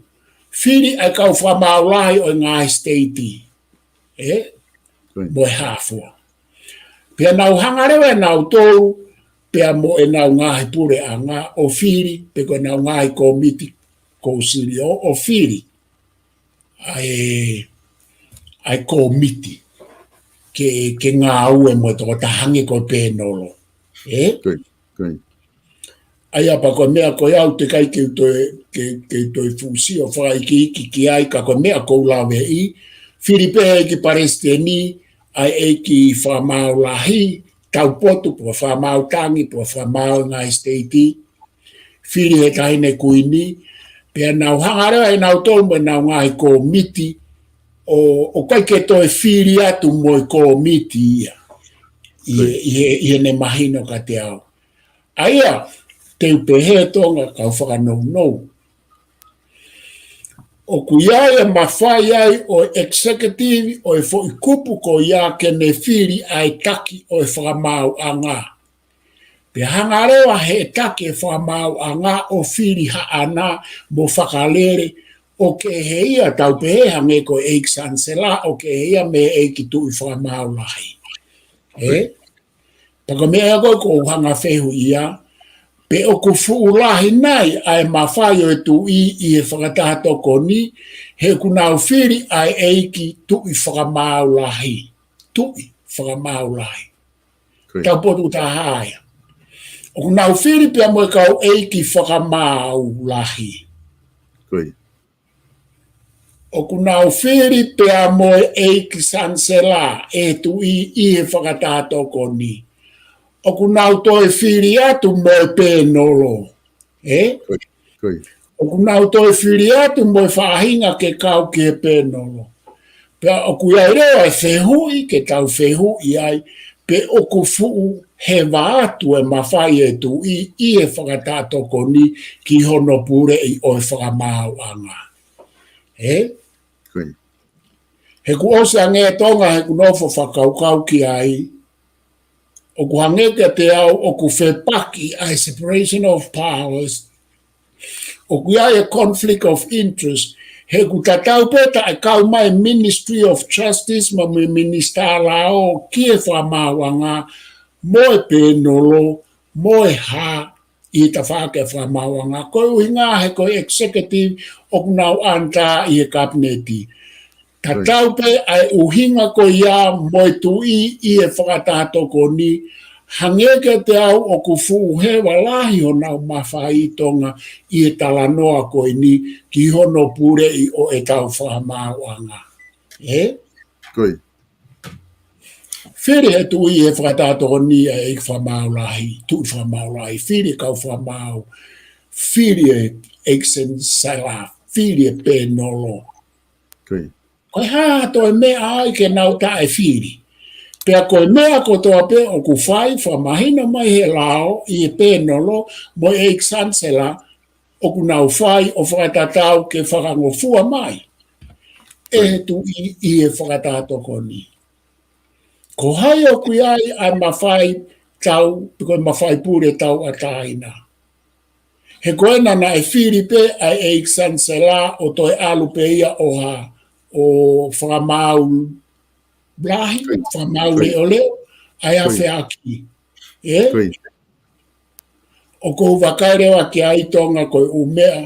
fili ʻa e kau fakamaau lahi ʻo e ngaahi siteiti, ē? Mo e hā fua. Pea nau hanga leva ʻe nautolu, pea mo ʻenau ngaahi puleʻanga ʻo fili, pe ko ʻenau ngaahi kōmiti kōsilio ʻo fili ʻa e, ʻa e kōmiti ke, ke ngāue mo e tokotaha hangē ko e pēnolo. Ē? ʻA ia pea ko e meʻa ko ia ʻoku teʻeki ai ke u toe, ke, ke u toe fuʻu sio fakaikiiki ki ai, ka ko e meʻa ʻoku ou laveʻi, fili pē ʻe he ʻEiki Palesiteni ʻa e ʻeiki fakamaau lahi, taupotu, pe ko e fakamaau tangi, pe ko e fakamaau ngaahi siteiti, fili ʻe he Taʻahine Kuini, pea nau hanga leva ʻe nautolu mo ʻenau ngaahi kōmiti ʻo, ʻo ʻikai ke toe fili atu mo e kōmiti ia ʻi he, ʻi he, ʻi heʻene mahino kiate au. ʻA ia, te u pehē Tonga kau fakanounou, ʻoku ʻi ai e mafai ai ʻo e executive ʻo e foʻi kupu ko ia ke ne fili ʻa e taki ʻo e fakamaauʻanga. Pea hanga leva ʻe he taki e fakamaauʻanga ʻo fili haʻana mo fakalele ʻo kehe ia, tau pehē hangē ko e ʻeiki sanisela ʻo kehe ia mei he ʻeiki tuʻi fakamaau lahi. Ē? Pea ko e meʻa ia ko ē ʻoku ou hanga fehuʻia, pe ʻoku fuʻu lahi nai ʻa e mafai ʻo e tuʻi ʻi he fakataha tokoni, he ʻoku nau fili ʻa e ʻeiki tuʻi fakamaau lahi. Tuʻi fakamaau lahi. Taupotu taha ia. ʻOku nau fili pea mo e kau ʻeiki fakamaau lahi. ʻOku nau fili pea mo e ʻeiki sanisela ʻe he tuʻi ʻi he fakataha tokoni. ʻOku nau toe fili atu mo e pēnolo. Ē? ʻOku nau toe fili atu mo e faʻahinga ke kau ki he pēnolo. Pea ʻoku ʻi ai leva e fehuʻi ke tau fehuʻi ai, pe ʻoku fuʻu heva atu e mafai ʻe he tuʻi ʻi he fakataha tokoni ki hono puleʻi ʻo e fakamaauʻanga. Ē? He kuo ʻosi ange Tonga he kuo nofo fakakaukau ki ai, ʻoku hangē kiate au ʻoku fepaki ʻa e separation of powers, ʻoku ʻi ai e conflict of interest, he ʻoku tatau pē taʻe kau mai Ministry of Justice mo e Minisitā Lao ki he fakamaauʻanga mo e pēnolo mo e hā ʻi he tafaʻaki e fakamaauʻanga. Ko e ʻuhinga he ko e executive ʻoku nau under ʻi he kapineti. Tatau pē ʻa e ʻuhinga ko ia mo e tuʻi ʻi he fakataha tokoni, hangē kiate au ʻoku fuʻu heva lahi honau mafai Tonga ʻi he talanoa ko eni ki hono puleʻi ʻo e kau fakamaauʻanga. Ē? Fili ʻe he tuʻi ʻi he fakataha tokoni ʻa e ʻeiki fakamaau lahi, tuʻi fakamaau lahi, fili e kau fakamaau, fili e ʻeiki sanisela, fili e pēnolo. Ko e hā toe meʻa ai ke nau taʻe fili? Pea ko e meʻa kotoa pē ʻoku fai, fakamahino mai he lao ʻi he pēnolo mo e ʻeiki sanisela, ʻoku nau fai ʻo fakatatau ke fakangofua mai ʻe he tuʻi ʻi he fakataha tokoni. Ko hai ʻoku ʻi ai ʻa e mafai tau, pe ko e mafai pule tauʻatāina. He ko ena naʻe fili pē ʻa e ʻeiki sanisela ʻo toe ʻalu pē ia ʻo hā, ʻo fakamaau lahi, fakamaau leʻoleʻo, ʻa e afeʻaki. Ē? ʻOku ou vakai leva ki ai Tonga ko e ʻū meʻa,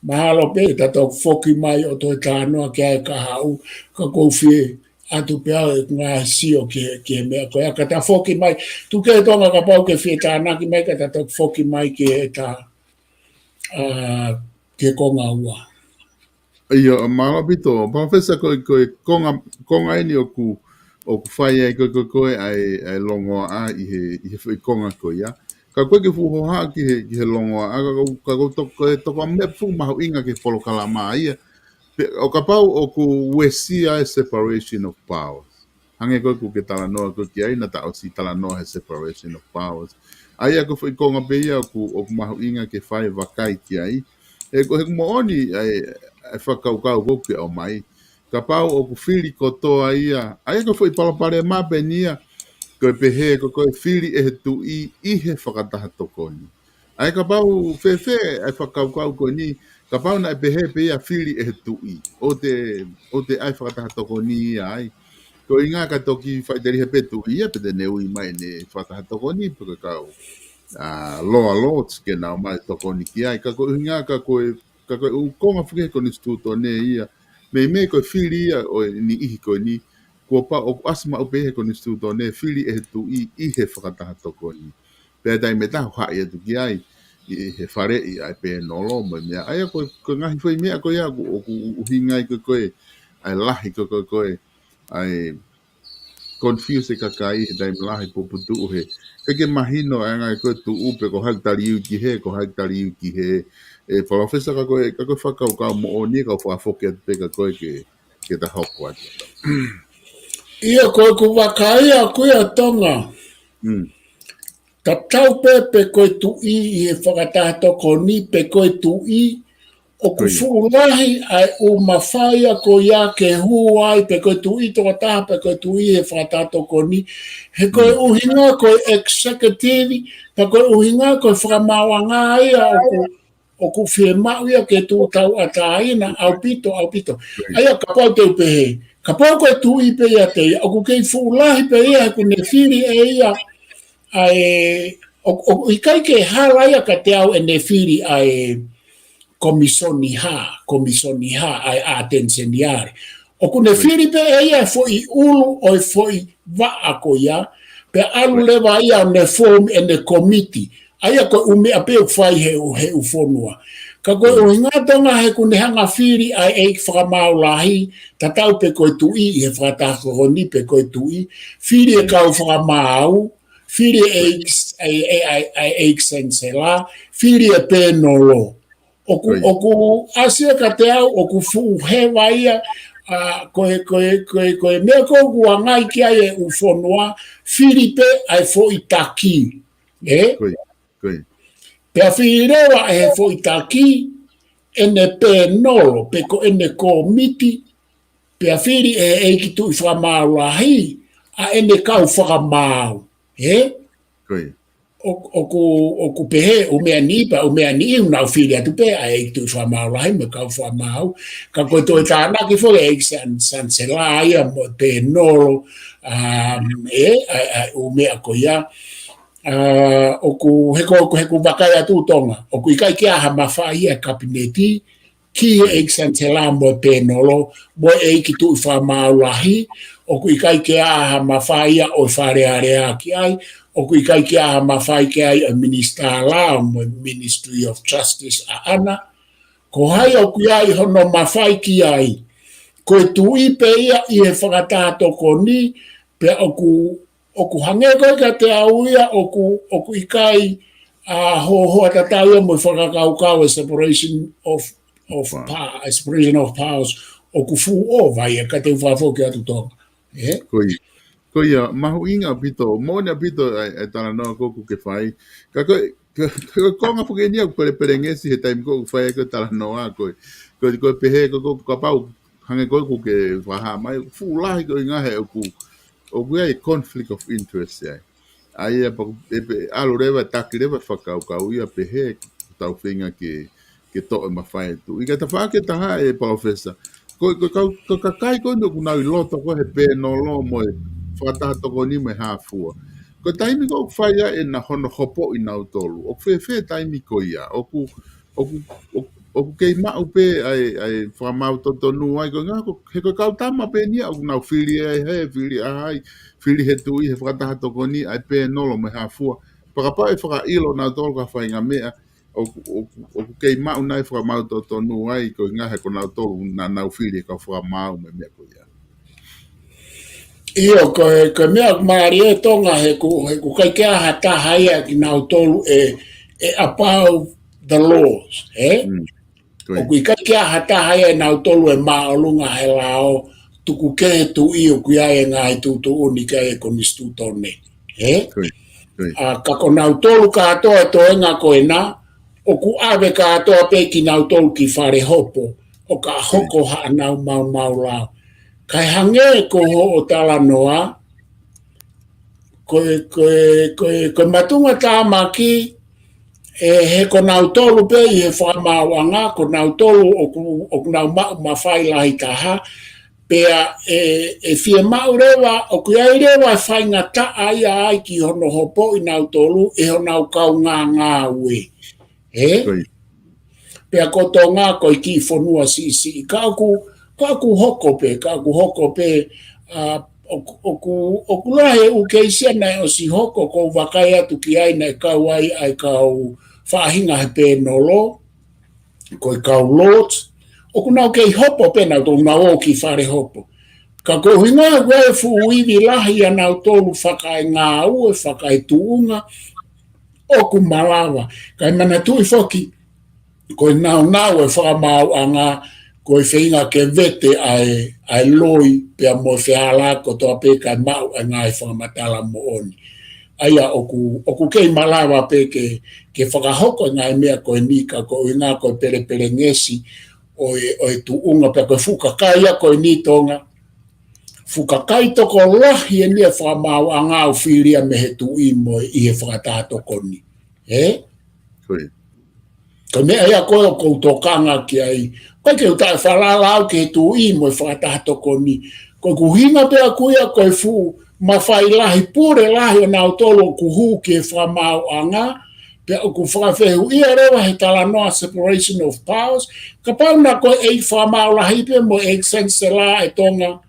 mahalo pē ta toki foki mai ʻo toe talanoa ki ai kahaʻu, ka ʻoku ou fie ʻatu pē au ʻeku ngaahi sio ki he, ki he meʻa ko ia ka ta foki mai. Tuku kehe Tonga kapau ʻoku ke fie tānaki mai ka ta toki foki mai ki he ta, ʻa, ki he konga ua. ʻIo, mālō ʻaupito. Palōfesa, ko e, ko e konga, konga eni ʻoku, ʻoku fai ai ko e, ko e, ko e ʻa e, ʻa e longoaʻa ʻi he, ʻi he foʻi konga ko ia. Ka ʻoku ʻikai ke fuʻu hohaʻa ki he, ki he longoaʻa, ka ʻoku, ka ʻoku toko, ko e toko meʻa fuʻu mahuʻinga ki he polokalama ia. Pea ʻo kapau ʻoku uesia e separation of powers. Hangē ko ē ʻoku ke talanoa ko ē ki ai, naʻa ta ʻosi talanoa he separation of powers. ʻA ia ko e foʻi konga pē ia ʻoku, ʻoku mahuʻinga ke fai vakai ki ai. He ko e, he ʻoku moʻoni ʻa e, ʻa e fakakaukau ko ē ʻoku ke ʻomai. Kapau ʻoku fili kotoa ia. ʻA ia ko e foʻi palopalema pē eni ia. Ko e pehē ko e, ko e fili ʻe he tuʻi ʻi he fakataha tokoni. ʻA ia kapau fēfē ʻa e fakakaukau ko eni, Kapau naʻe pehē pē ia fili ʻe he tuʻi, ʻoua te, ʻoua te ʻai fakataha tokoni ia ai. Ko e ʻuhinga ka toki faʻiteliha pē tuʻi ia, pea te ne ui mai ʻene fakataha tokoni, pe ko e kau, ā, lower lords ke nau ō mai tokoni ki ai. Ka ko e ʻuhinga ka ko e, ka ko e ʻū konga foki he konisitūtone ia, meimei ko e fili ia ʻo e niʻihi ko eni, kuo pau ʻoku ʻasi maʻu pē he konisitūtone fili ʻe he tuʻi ʻi he fakataha tokoni. Pea taimi ʻe taha haʻi atu ki ai, ʻi he faleʻi ʻa e pēnolo mo e meʻa. ʻA ia ko, ko e ngaahi foʻi meʻa ko ia ʻoku, ʻoku ʻuhinga ai ko e, ko e, ʻa e lahi ko e, ko e, ko e, ʻa e confuse e kakai he taimi lahi puputuʻu he. Ka ke mahino ʻa e ngaahi ko e tuʻu pe ko hai taliu ki he, ko hai taliu ki he. ʻE Palōfesa ka ko e, ka ko e fakakaukau moʻoni ka u fakafoki atu pē ka ko e ke, ke ta hoko atu. ʻIo ko e ku vakaia ko ia Tonga. Mm. Tatau pē pe ko e tuʻi ʻi he fakataha tokoni pe ko e tuʻi, ʻoku Ko ia. fuʻu lahi ʻa e ʻū mafai ia ko ia ke hū ai pe ko e tuʻi tokotaha pe ko e tuʻi he fakataha tokoni. He ko e Mm. ʻuhinga ko e executive, pe ko e ʻuhinga ko e fakamaauʻanga ia ʻoku, ʻoku fiemaʻu ia ke tuʻu tauʻatāina, ʻaupito, ʻaupito. Ko ia. ʻA ia kapau te u pehē, kapau ko e tuʻi pē ia te ia, ʻoku kei fuʻu lahi pē ia he ʻoku ne fili ʻe ia, ʻa e, ʻo, ʻoku ʻikai ke hala ia kiate au ʻene fili ʻa e komisoni hā, komisoni hā, ʻa e ʻAteni Seniale. ʻOku ne Ko ia. fili pē ʻe ia e foʻi ʻulu ʻo e foʻi vaʻa ko ia, pea ʻalu Ko ia. leva ia ʻo ne form ʻene komiti. ʻA ia ko e ʻū meʻa pē ʻoku fai he ʻū, he ʻū fonua. Ka ko e Mm. ʻuhinga Tonga he ʻoku ne hanga fili ʻa e ʻeiki fakamaau lahi, tatau pē ko e tuʻi ʻi he fakataha tokoni pe ko e tuʻi, fili e Mm. kau fakamaau, fili e Ko ia. ʻeiki, ʻa e, ʻa e, ʻa e, ʻa e ʻeiki senisela, fili e pēnolo. ʻOku, Ko ia. ʻoku ʻasi ia kiate au, ʻoku fuʻu heva ia, ā, ko e, ko e, ko e, ko e meʻa ko ē ʻoku ʻangai ki ai e ʻū fonua, fili pē ʻa e foʻi taki. Ē? Ko ia, ko ia. Pea fili leva ʻe he foʻi taki, ʻene pēnolo, pe ko ʻene komiti, pea fili ʻe he ʻeiki tuʻi fakamaau lahi, ʻa ʻene kau fakamaau. Ē? Ko ia. ʻO, ʻoku, ʻoku pehē, ʻū meʻa ni, pea ʻū meʻa ni, ʻū nau fili atu pē, ʻa e ʻeiki tuʻi fakamaau lahi, mo e kau fakamaau. Ka ko e toe tānaki foki, ʻeiki san, sanisela ia, mo e pēnolo, um, ē, ʻa, ʻa, ʻū meʻa ko ia. Ā, ʻoku, he ko, he ʻoku vakai atu Tonga. ʻOku ʻikai ke ʻi ai ha mafai ia e kapineti, ki he ʻeiki sanisela mo e pēnolo, mo e ʻeiki tuʻi fakamaau lahi, ʻoku ʻikai ke ʻi ai ha mafai ia ʻo e Fale Alea ki ai, ʻoku ʻikai ke ʻi ai ha mafai ki ai ʻo e minisitā lao mo e Ministry of Justice ʻaʻana. Ko hai ʻoku ʻi ai hono mafai ki ai. Ko e tuʻi pē ia ʻi he fakataha tokoni, pea ʻoku ʻoku hangē ko ē kiate au ia, ʻoku, ʻoku ʻikai, ā, hohoa tatau ia mo e fakakaukau e separation of, of Wow. power, separation of powers, ʻoku fuʻu ʻova ia kiate au fakafoki atu Tonga. Ē? Ko ia, ko ia, mahuʻinga ʻaupito, moʻoni ʻaupito ʻa e, ʻa e talanoa ko ē ʻoku ke fai. Ka ko e, ka, ka ko e konga foki eni ʻoku pelepelengesi he taimi ko ē ʻoku fai ai ko ē talanoa ko ē. Ko e, ko e pehē ko ē ʻoku kapau hangē ko ē ʻoku ke fakahā mai, fuʻu lahi ko e ʻuhinga he ʻoku, ʻoku ʻi ai e conflict of interest ai. ʻA ia pea ʻoku, ʻe pe, ʻalu leva, taki leva fakakaukau ia pehē, tau feinga ke, ke toʻo e mafai ʻa e tuʻi. Ka e tafaʻaki ʻe taha ʻe Palōfesa. Ko, ko, ko, ko e kakai ko eni ʻoku nau ʻi loto ko ē he pēnolo mo e fakataha tokoni mo e hā fua. Ko e taimi ko ē ʻoku fai ai ʻena hono hopoʻi nautolu. ʻOku fēfē taimi ko ia. ʻOku, ʻoku, ʻoku, ʻoku kei maʻu pē ʻa e, ʻa e fakamaau totonu ai. Ko e ʻuhinga ko, he ko e kau tama pē eni ia ʻoku nau fili ai, he fili ai, fili he tuʻi, he fakataha tokoni, ʻa e pēnolo mo e hā fua. Pea kapau ʻe fakaʻilo nautolu ki ha faʻahinga meʻa, ʻoku, ʻoku, ʻoku kei maʻu nai fakamaau totonu ai, ko e ʻuhinga he ko nautolu naʻa nau fili e kau fakamaau mo e meʻa ko ia. ʻIo, ko e, ko e meʻa mālie ʻe Tonga he ʻoku, he ʻoku ʻikai ke ʻi ai ha taha ia kinautolu ʻe, ʻe above the laws, ē? Mm. Ko ia. ʻOku ʻikai ke ʻi ai ha taha ia ʻe nautolu ʻe māʻolunga he lao, tuku kehe tuʻi ʻoku ʻi ai e ngaahi tuʻutuʻuni ki ai e konisitūtone. Ē? Ko ia. Ko ia. Ā, ka ko nautolu kātoa e toenga ko ena, ʻoku ʻave kātoa pē kinautolu ki fale hopo, ʻo ka hoko haʻanau maumau lao. Kae hangē ko hoʻo talanoa, ko e, ko e, ko e, ko e matunga tāmaki, ʻE, he ko nautolu pē ʻi he fakamaauʻanga, ko nautolu ʻoku, ʻoku nau maʻu mafai lahi taha, pea ʻe, ʻe fiemaʻu leva, ʻoku ʻi ai leva e faingataʻa ia ai ki hono hopoʻi nautolu ʻe honau kaungāngāue. Ē? Pea ko Tonga ko e kiʻi fonua siʻisiʻi. Ka ʻoku, ka ʻoku hoko pē, ka ʻoku hoko pē, ʻa, ʻoku, ʻoku, ʻoku lahi e ʻū keisi ia naʻe ʻosi hoko, ʻoku ou vakai atu ki ai naʻe kau ai ʻa e kau faʻahinga he pēnolo, ko e kau Lords, ʻoku nau kei hopo pē nautolu, nau ō ki fale hopo. Ka ko e ʻuhinga ko e fuʻu ivi lahi ʻa nautolu fakaengāue, fakaetuʻunga, ʻoku malava. Kae manatuʻi foki, ko e naunau e fakamaauʻanga, ko e feinga ke vete ʻa e, ʻa e loi, pea mo e fehālaaki kotoa pē kae maʻu ʻa e ngaahi fakamatala moʻoni. ʻA ia ʻoku, ʻoku kei malava pē ke, ke fakahoko e ngaahi meʻa ko eni ka ko e ʻuhinga ko e pelepelengesi ʻo e, ʻo e tuʻunga pea ko e fuʻu kakai ia ko eni Tonga. Fuʻu kakai tokolahi eni e fakamaauʻanga ʻoku fili ia mei he tuʻi mo e ʻi he fakataha tokoni. Ē? Ko e meʻa ia ko ē ʻoku ou tokanga ki ai. ʻOku ʻikai ke u taʻe falala au ki he tuʻi mo e fakataha tokoni. Ko e ʻuhinga pē ʻaʻaku ia ko e fuʻu mafai lahi pule lahi ʻo nautolu ʻoku hū ki he fakamaauʻanga, pea ʻoku fakafehuʻia leva he talanoa separation of powers, kapau naʻe ko e ʻeiki fakamaau lahi pē mo e ʻeiki Chancellor ʻe Tonga,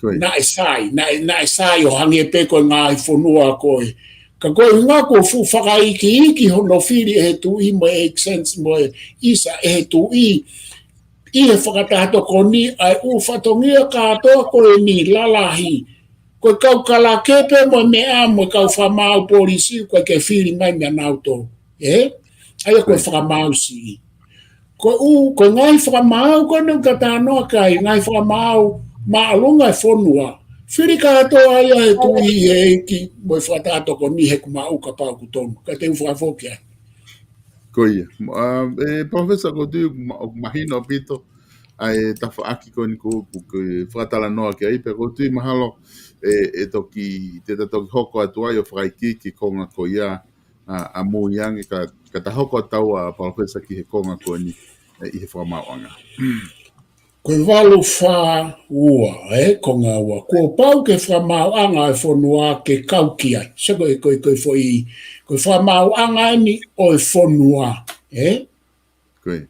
naʻe sai, naʻe, naʻe sai ʻo hangē pē ko e ngaahi fonua ko ē. Ka ko e ʻuhinga ko e fuʻu fakaikiiki hono fili ʻe he tuʻi mo e ʻeiki Chancellor mo e ʻisa ʻe he tuʻi ʻi he fakataha tokoni ʻa e ʻū fatongia kātoa ko eni lalahi. Ko e kau kalake pē mo e meʻa mo e kau fakamaau polisi ʻoku ʻikai ke fili mai meiate nautolu. Ē? ʻA ia ko e fakamaau siʻi. Ko e ʻū, ko e ngaahi fakamaau ko eni ʻoku ta talanoa ki ai, ngaahi fakamaau māʻolunga e fonua. Fili kātoa ia he tuʻi ʻe ʻeiki mo e fakataha tokoni he ʻoku maʻu kapau ʻoku tonu. Ka te u fakafoki ai. Ko ia. ʻA, ʻe, Professor, ʻoku ou tui ʻoku ma-, ʻoku mahino ʻaupito ʻa e tafaʻaki ko eni ʻoku, ʻoku ke fakatalanoa ki ai, pea ʻoku ou tui mahalo ʻe, ʻe toki, te ta toki hoko atu ai ʻo fakaikiiki ki he konga ko ia, ʻa, ʻamui ange ka, ka ta hoko atu ʻa Professor ki he konga ko eni, ʻe, ʻi he fakamaauʻanga. Ko e valu fā ua, ē, konga ua. Kuo pau ke fakamaauʻanga e fonua ke kau ki ai. So ko e, ko e, ko e foʻi, ko e fakamaauʻanga eni ʻo e fonua, ē? Ko e.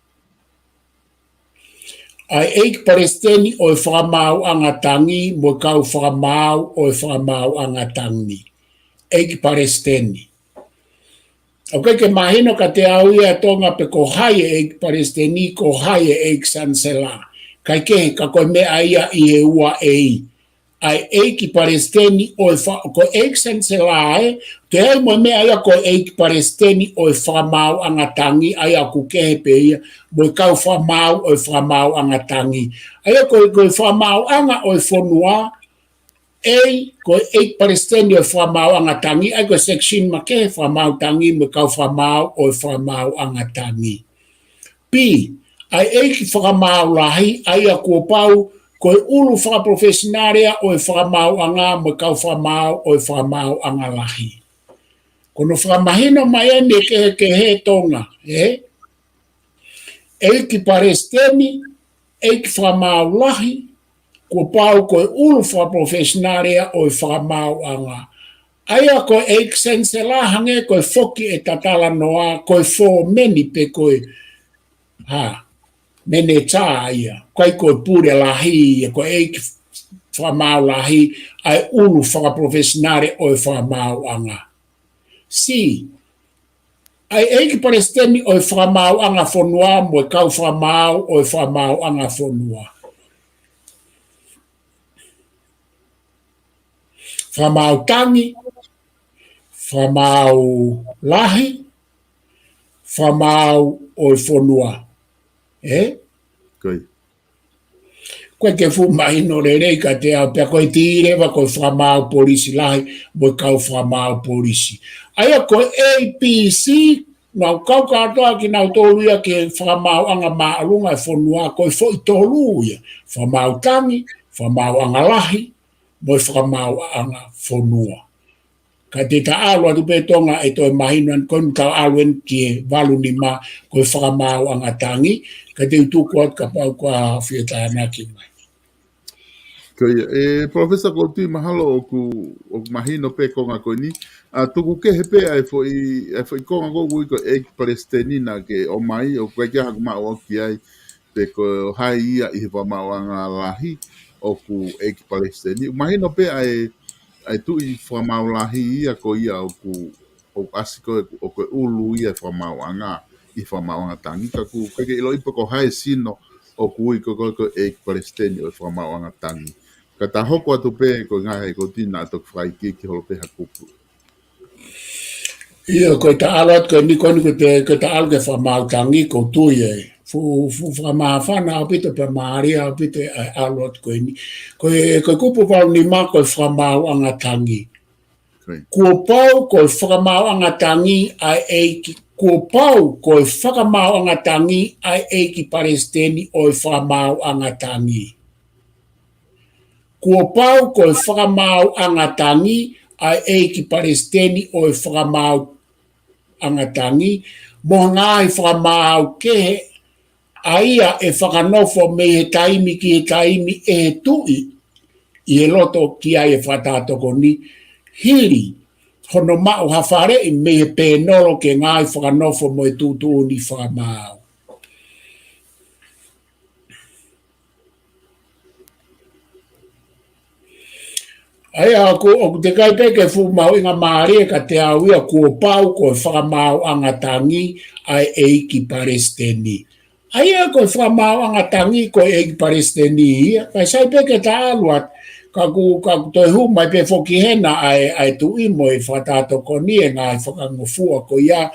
ʻA e ʻeiki palesiteni ʻo e fakamaauʻanga tangi, mo e kau fakamaau ʻo e fakamaauʻanga tangi. ʻEiki palesiteni. ʻOku ʻikai ke mahino kiate au ia Tonga pe ko hai e ʻeiki palesiteni, ko hai e ʻeiki Chancellor. Kae kehe, ka ko e meʻa ia ʻi he ua ʻe i. ʻA e ʻeiki palesiteni ʻo e fa-, ko e ʻeiki Chancellor ē, te ai mo e meʻa ia ko e ʻeiki palesiteni ʻo e fakamaauʻanga tangi, ʻa ia ʻoku kehe pē ia, mo e kau fakamaau ʻo e fakamaauʻanga tangi. ʻA ia ko e, ko e fakamaauʻanga ʻo e fonua, ʻEi, ko e ʻeiki palesiteni ʻo e fakamaauʻanga tangi, ʻa ia ko e section makehe fakamaau tangi mo e kau fakamaau ʻo e fakamaauʻanga tangi. B, ʻa e ʻeiki fakamaau lahi, ʻa ia kuo pau, ko e ʻulu fakapalofesinale ia ʻo e fakamaauʻanga mo e kau fakamaau ʻo e fakamaauʻanga lahi. Ko hono fakamahino mai eni ʻe kehekehe Tonga, ē? ʻEiki palesiteni, ʻeiki fakamaau lahi, kuo pau ko e ʻulu fakapalofesinale ia ʻo e fakamaauʻanga. ʻA ia ko e ʻeiki Chancellor hangē ko e foki ʻeta talanoa, ko e fōmeni pe ko e, ha, manager ia, ʻikai ko e pule lahi, ia ko e ʻeiki fakamaau lahi, ʻa e ʻulu fakapalofesinale ʻo e fakamaauʻanga. C, ʻa e ʻeiki palesiteni ʻo e fakamaauʻanga fonua mo e kau fakamaau ʻo e fakamaauʻanga fonua. Fakamaau tangi, fakamaau lahi, fakamaau ʻo e fonua. Ē? Ko ia. ʻOku ʻikai ke fuʻu mahino lelei kiate au, pea ko e T leva ko e fakamaau polisi lahi, mo e kau fakamaau polisi. ʻA ia ko e A B C, nau kau kātoa kinautolu ia ki he fakamaauʻanga māʻolunga e fonua, ko e foʻi tolu ia. Fakamaau tangi, fakamaauʻanga lahi, mo e fakamaauʻanga fonua. Ka te ta ʻalu atu pē Tonga ʻe toe mahino ange, ko eni ta ʻalu eni ki he valu nima, ko e fakamaauʻanga tangi, ka te u tuku atu kapau kuo fie tānaki mai. Ko ia, ʻe, Professor Kouti, mahalo ʻoku, ʻoku mahino pē konga ko eni. ʻA, tuku kehe pē ʻa e foʻi, ʻa e foʻi konga ko ē ʻoku ui ko e ʻEiki Palesiteni naʻa ke ʻomai, ʻoku ʻikai ke ʻi ai haʻaku maʻu ʻaʻaku ki ai, pe ko hai ia ʻi he fakamaauʻanga lahi ʻoku ʻEiki Palesiteni. Mahino pē ʻa e, ʻa e tuʻi fakamaau lahi ia ko ia ʻoku, ʻoku ʻasi ko ē, ʻoku ʻulu ia ʻi he fakamaauʻanga, ʻi he fakamaauʻanga tangi, ka ʻoku ʻikai ke ʻiloʻi pe ko hai e sino ʻoku ui ko ē ko e ʻEiki Palesiteni ʻo e fakamaauʻanga tangi. Ka ta hoko atu pē ko e ngaahi ko tina ʻa toki fakaikiiki holo pē ha kupu. ʻIo, ko e ta ʻalu atu ko eni ko eni ko e te, ko e ta ʻalu ki he fakamaau tangi ko e tuʻi ē. Fuʻu, fuʻu fakamāfana ʻaupito pea mālie ʻaupito ʻa e ʻalu atu ko eni. Ko e, ko e kupu valu nima ko e fakamaauʻanga tangi. Ko ia. Kuo pau ko e fakamaauʻanga tangi ʻa e ʻEiki, kuo pau ko e fakamaauʻanga tangi ʻa e ʻEiki Palesiteni ʻo e fakamaauʻanga tangi. Kuo pau ko e fakamaauʻanga tangi ʻa e ʻEiki Palesiteni ʻo e fakamaauʻanga tangi, mo e ngaahi fakamaau kehe ʻa ia ʻe fakanofo mei he taimi ki he taimi ʻe he tuʻi ʻi he loto ki ai e fakatātokoni, hili hono maʻu ha faleʻi mei he pēnolo ke ngaahi fakanofo mo e tuʻutuʻuni fakamaau. ʻA ia, ʻoku, ʻoku teʻeki ai pē ke fuʻu mahuʻinga mālie kiate au ia kuo pau ko e fakamaauʻanga tangi ʻa e ʻEiki Palesiteni. ʻA ia ko e fakamaauʻanga tangi ko e ʻEiki Palesiteni ia, ka sai pē ke ta ʻalu atu, ka ʻoku, ka ʻoku toe hū mai pē foki hena ʻa e, ʻa e tuʻi mo e fakatātokoni e ngaahi fakangofua ko ia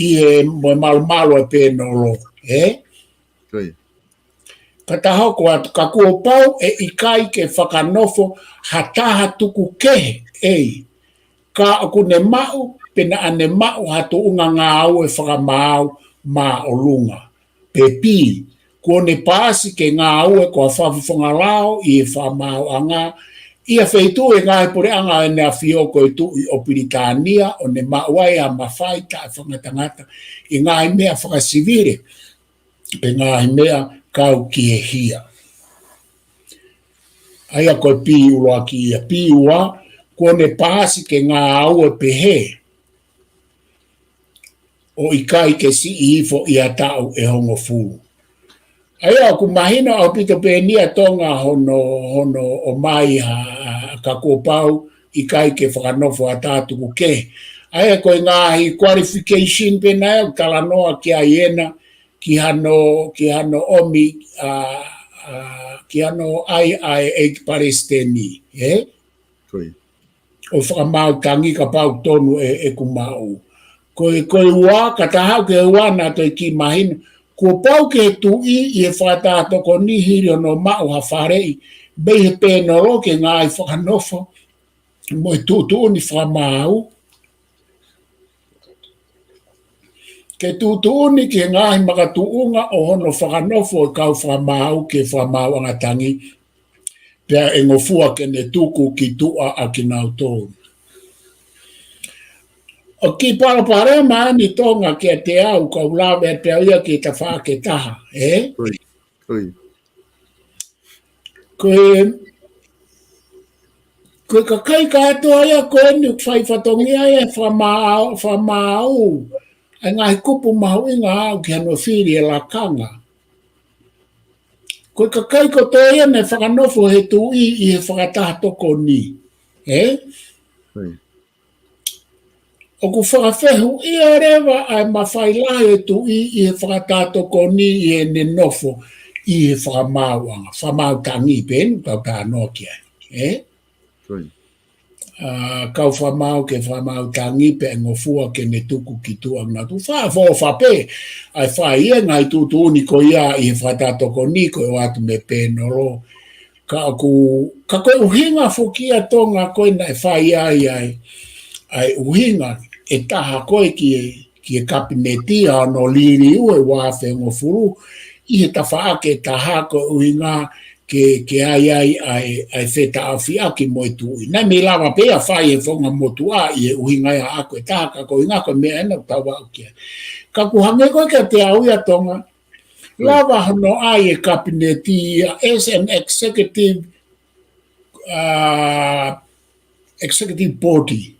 ʻi he mo e malumalu ʻa e pēnolo, ē? Ko ia. Ka ta hoko atu, ka kuo pau ʻe ʻikai ke fakanofo ha taha tuku kehe, ē, ka ʻoku ne maʻu, pe naʻa ne maʻu ha tuʻunga ngāue fakamaau māʻolunga. Pe pī, kuo ne paasi ke ngāue ko ha fakafofonga lao ʻi he fakamaauʻanga, ʻi ha feituʻu ʻi he ngaahi puleʻanga ʻo ʻEne ʻAfio ko e Tuʻi ʻo Pilitānia, ʻo ne maʻu ai ha mafai taʻefakangatangata ʻi he ngaahi meʻa fakasivile, pe ngaahi meʻa kau ki he hia. ʻA ia ko e pī ʻuluaki ia. Pī ua, kuo ne paasi ke ngāue pehē ʻo ʻikai ke siʻi hifo ʻi ha taʻu ʻe hongofulu. ʻA ia ʻoku mahino ʻaupito pē eni ʻa Tonga hono, hono ʻomai ha, ka kuo pau ʻikai ke fakanofo ha taha tuku kehe. ʻA ia ko e ngaahi qualification pē naʻe talanoa ki ai ena, ki hano, ki hano ʻomi, ʻa, ʻa, ki hano ʻai ʻa e ʻEiki Palesiteni, ē? Ko ia. ʻO fakamaau tangi kapau tonu ʻe, ʻeku maʻu. Ko e, ko e ua, ka ta haʻu ki he ua naʻa toe kiʻi mahino. Kuo pau ke tuʻi ʻi he fakatātokoni hili hono maʻu ha faleʻi mei he pēnolo ke ngaahi fakanofo mo e tuʻutuʻuni fakamaau. Ke tuʻutuʻuni ki he ngaahi makatuʻunga ʻo hono fakanofo e kau fakamaau ki he fakamaauʻanga tangi, pea ʻe ngofua ke ne tuku ki tuʻa ʻa kinautolu. ʻOku kiʻi palopalema eni Tonga kiate au, kau lave atu pē au ia ki he tafaʻaki ʻe taha, ē? Ko ia. Ko ia. Ko e, ko e kakai kātoa ia ko eni ʻoku fai fatongia ia fakamaau, fakamaau ʻa e ngaahi kupu mahuʻinga ʻaʻau ki hano fili e lakanga. Ko e kakai kotoa ia naʻe fakanofo he tuʻi ʻi he fakataha tokoni. Ē? Ko ia. ʻOku fakafehuʻia leva ʻa e mafai lahi ʻo e tuʻi ʻi he fakataha tokoni ʻi heʻene nofo ʻi he fakamaauʻanga, fakamaau tangi pē eni ʻoku tau talanoa ki ai. Ē? Ko ia. ʻA, kau fakamaau ki he fakamaau tangi pea ʻe ngofua ke ne tuku ki tuʻa ʻa kinautolu. Fakaʻofoʻofa pē ʻa e fai e ngaahi tuʻutuʻuni ko ia ʻi he fakataha tokoni ko e ʻoatu mei he pēnolo. Ka ʻoku, ka ko e ʻuhinga foki ia Tonga ko ē naʻe fai ai ʻa e, ʻa e ʻuhinga ʻe taha ko ē ki he, ki he kapineti ʻa hono liliu e ua afe hongofulu ʻi he tafaʻaki ʻe taha ko e ʻuhinga ke, ke ʻai ai ʻa e, ʻa e fetaʻafiʻaki mo e tuʻi. Naʻe mei lava pē ia ʻo fai he founga motuʻa ʻi he ʻuhinga ia ʻaʻaku ʻe taha, ka ko e ʻuhinga ko e meʻa ena ʻoku tau aʻu ki ai. Ka ʻoku hangē ko ē kiate au ia Tonga, lava hono ʻai ʻe he kapineti ia as an executive, uh, executive body.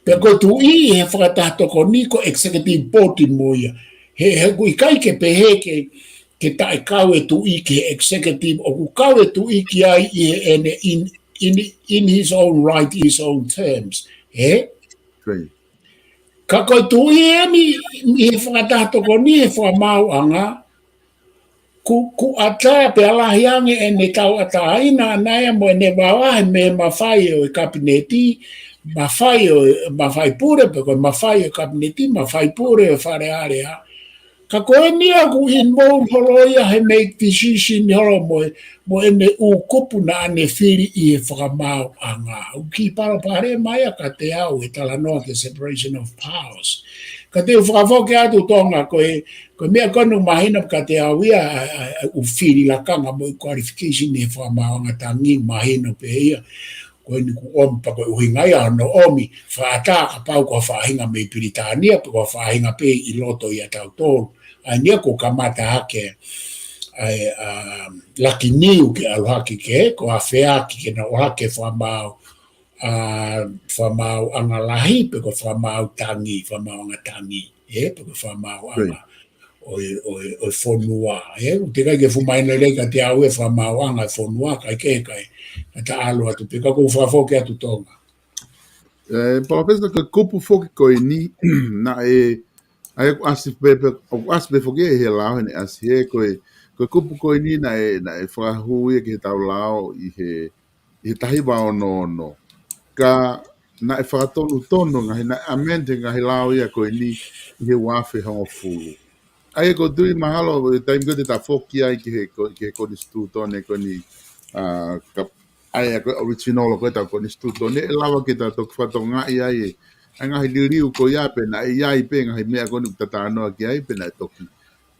Pea ko e tuʻi he fakataha tokoni ko e executive body mo ia. He, he ʻoku ʻikai ke pehē ke, ke taʻekau e tuʻi ki he executive, ʻoku kau e tuʻi ki ai ʻi heʻene in, in, in his own right, his own terms. He? Ka ko e tuʻi eni, ʻi he fakataha tokoni he fakamaauʻanga, ku, ku ʻatā pea lahi ange ʻene tauʻatāina ʻana ia mo ʻene vavahe mei he mafai ʻo e kapineti, mafai ʻo e, mafai pule, pe ko e mafai ʻo e kapineti, mafai pule ʻo e Fale Alea. Ka ko eni ia ʻoku involve holo ia he make decision holo mo e, mo ʻene ʻū kupu naʻa ne fili ʻi he fakamaauʻanga. ʻOku kiʻi palopalema ia kiate au he talanoa ki he separation of powers. Ka te u fakafoki atu Tonga ko e, ko e meʻa ko eni ʻoku mahino kiate au ia ʻa, ʻa, ʻa e ʻū fili lakanga mo e qualification he fakamaauʻanga tangi mahino pē ia. Ko eni kuo ʻomi pea ko e ʻuhinga ia hono ʻomi, fakaʻatā kapau ko ha faʻahinga mei Pilitānia, pe ko ha faʻahinga pē ʻi loto ʻiate kitautolu. ʻA ia eni ia kuo kamata hake, ʻa e, ʻa, Lucky New ke ʻalu hake ke, ko e afeaki ke nau ʻalu hake fakamaau, ʻa, fakamaauʻanga lahi, pe ko e fakamaau tangi, fakamaauʻanga tangi, ē, pe ko e fakamaauʻanga ʻo e, ʻo e, ʻo e fonua, ē, ʻoku teʻeki ke fuʻu mahino lelei kiate au e fakamaauʻanga e fonua, kae kehe, kae, ka ta ʻalu atu pē, ka ʻoku ou fakafoki atu Tonga. ʻE, Palōfesa, ko e kupu foki ko eni, naʻe, ʻa ia ʻoku ʻasi pē, pē, ʻoku ʻasi pē foki ʻe he lao, he naʻe ʻasi he, ko e, ko e kupu ko eni naʻe, naʻe fakahū ia ki heʻetau lao ʻi he, ʻi he taha hiva ono ono. Ka naʻe fakatonutonu, ngaahi naʻe amend e ngaahi lao ia ko eni ʻi he ua afe hongofulu. ʻA ia ʻoku ou tui mahalo, ʻi he taimi ko ē te ta foki ai ki he ko-, ki he konisitūtone ko eni, ʻa, ka, ʻa ia ko e original ko ē ʻetau konisitūtone, ʻe lava ke ta toki fakatokangaʻi ai e, ʻa e ngaahi liliu ko ia pe naʻe ʻi ai pē ngaahi meʻa ko eni ʻoku ta talanoa ki ai pe naʻe toki.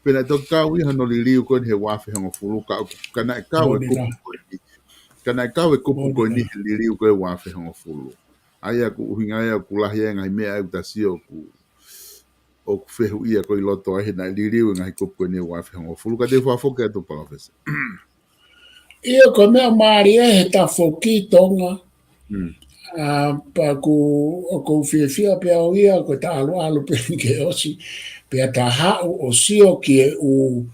Pe naʻe toki kau ia hono liliu ko eni he ua afe hongofulu ka, ka naʻe kau e kupu ko eni. Ka naʻe kau e kupu ko eni he liliu ko ē ua afe hongofulu. ʻA ia ʻoku ʻuhinga ia ʻoku lahi ai e ngaahi meʻa ʻoku ta sio ʻoku ʻoku fehuʻia ko ē ʻi loto ai he naʻe liliu e ngaahi kupu ko eni ua afe hongofulu, ka te u fakafoki atu Palōfesa. ʻIo, ko e meʻa mālie he ta foki Tonga. ʻA, pea ʻoku, ʻoku ou fiefia pē au ia, ko e ta ʻaluʻalu pē ke ʻosi, pea ta haʻu ʻo sio ki he ʻū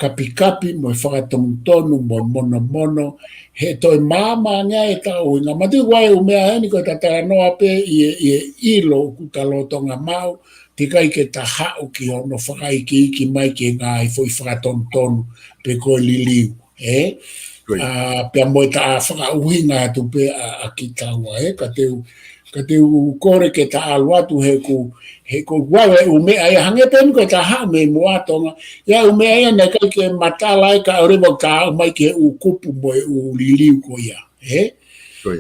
kapikapi mo e fakatonutonu mo e monomono, he toe maama ange ai ʻetau ʻuhinga. Matu ʻoku ʻi ai e ʻū meʻa eni ko e ta talanoa pē ʻi he, ʻi he ʻilo ʻoku ta lolotonga maʻu, teʻeki ai ke ta haʻu ki hono fakaikiiki mai ki he ngaahi foʻi fakatonutonu pe ko e liliu, ē? ʻA, pea mo e ta fakaʻuhinga atu pē ʻa, ʻa kitaua, ē? Ka te u, ka te u kole ke ta ʻalu atu he ʻoku, he ʻoku ʻi ai e ʻū meʻa ia hangē pē eni ko e ta haʻu mei muʻa Tonga. ʻI ai e ʻū meʻa ia naʻe ʻikai ke matala ai ka ʻoua leva ke ta haʻu mai ki he ʻū kupu mo e ʻū liliu ko ia, ē?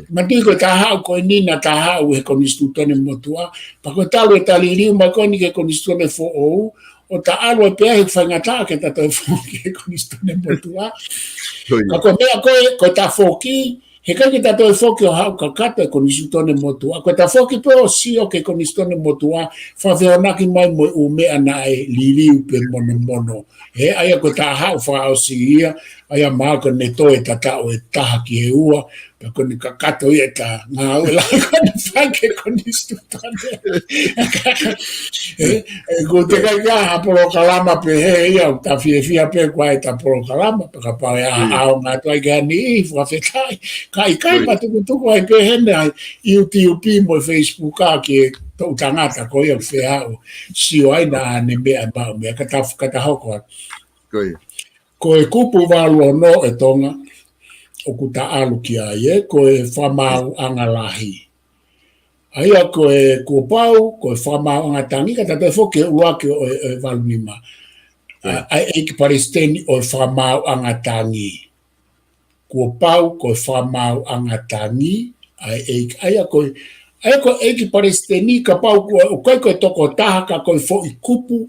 Matu ko e ta haʻu ko eni naʻa ta haʻu he konisitūtone motuʻa, pea ko e talu ʻeta liliu mai ko eni ki he konisitūtone foʻou, ʻo ta ʻalu ai pē he faingataʻa ke ta toe foki ki he konisitūtone motuʻa. Ka ko e meʻa ko ē, ko e ta foki, heʻikai ke ta toe foki ʻo haʻu kakato e konisitūtone motuʻa. Ko e ta foki pē ʻo sio ki he konisitūtone motuʻa, fakafehoanaki mai mo e ʻū meʻa naʻe liliu pe monomono. He ʻa ia ko e ta haʻu fakaʻosi ia, ʻa ia mahalo ko ʻene toe tatau e taha ki he ua, pea ko ʻene kakato ia ʻeta ngāue lahi ko ʻene fai ki he konisitūtone. Ē, ʻoku teʻeki ai ke ʻi ai ha polokalama pehē ia, ʻoku ta fiefia pē ʻoku ʻi ai ʻeta polokalama, pea kapau ʻe ʻaonga atu ai ke ani i fakafetaʻi. Ka ʻikai, pea tukutuku ai pē heni ʻa e YouTube mo e Facebook ʻa e toʻu tangata ko ia ʻoku fehaʻu sio ai naʻa ne meʻa mau meʻa ka ta, ka ta hoko atu. Ko e kupu valu ono ʻe Tonga, ʻoku ta ʻalu ki ai, ē, ko e fakamaauʻanga lahi. ʻA ia ko e kuo pau, ko e fakamaauʻanga tangi, ka ta toe foki he ʻuluaki ʻo e, ʻo e valu nima. ʻA, ʻa e ʻEiki Palesiteni ʻo e fakamaauʻanga tangi. Kuo pau, ko e fakamaauʻanga tangi, ʻa e ʻEiki, ʻa ia ko e, ʻa ia ko e ʻEiki Palesiteni, kapau ko e, ʻoku ʻikai ko e tokotaha ka ko e foʻi kupu,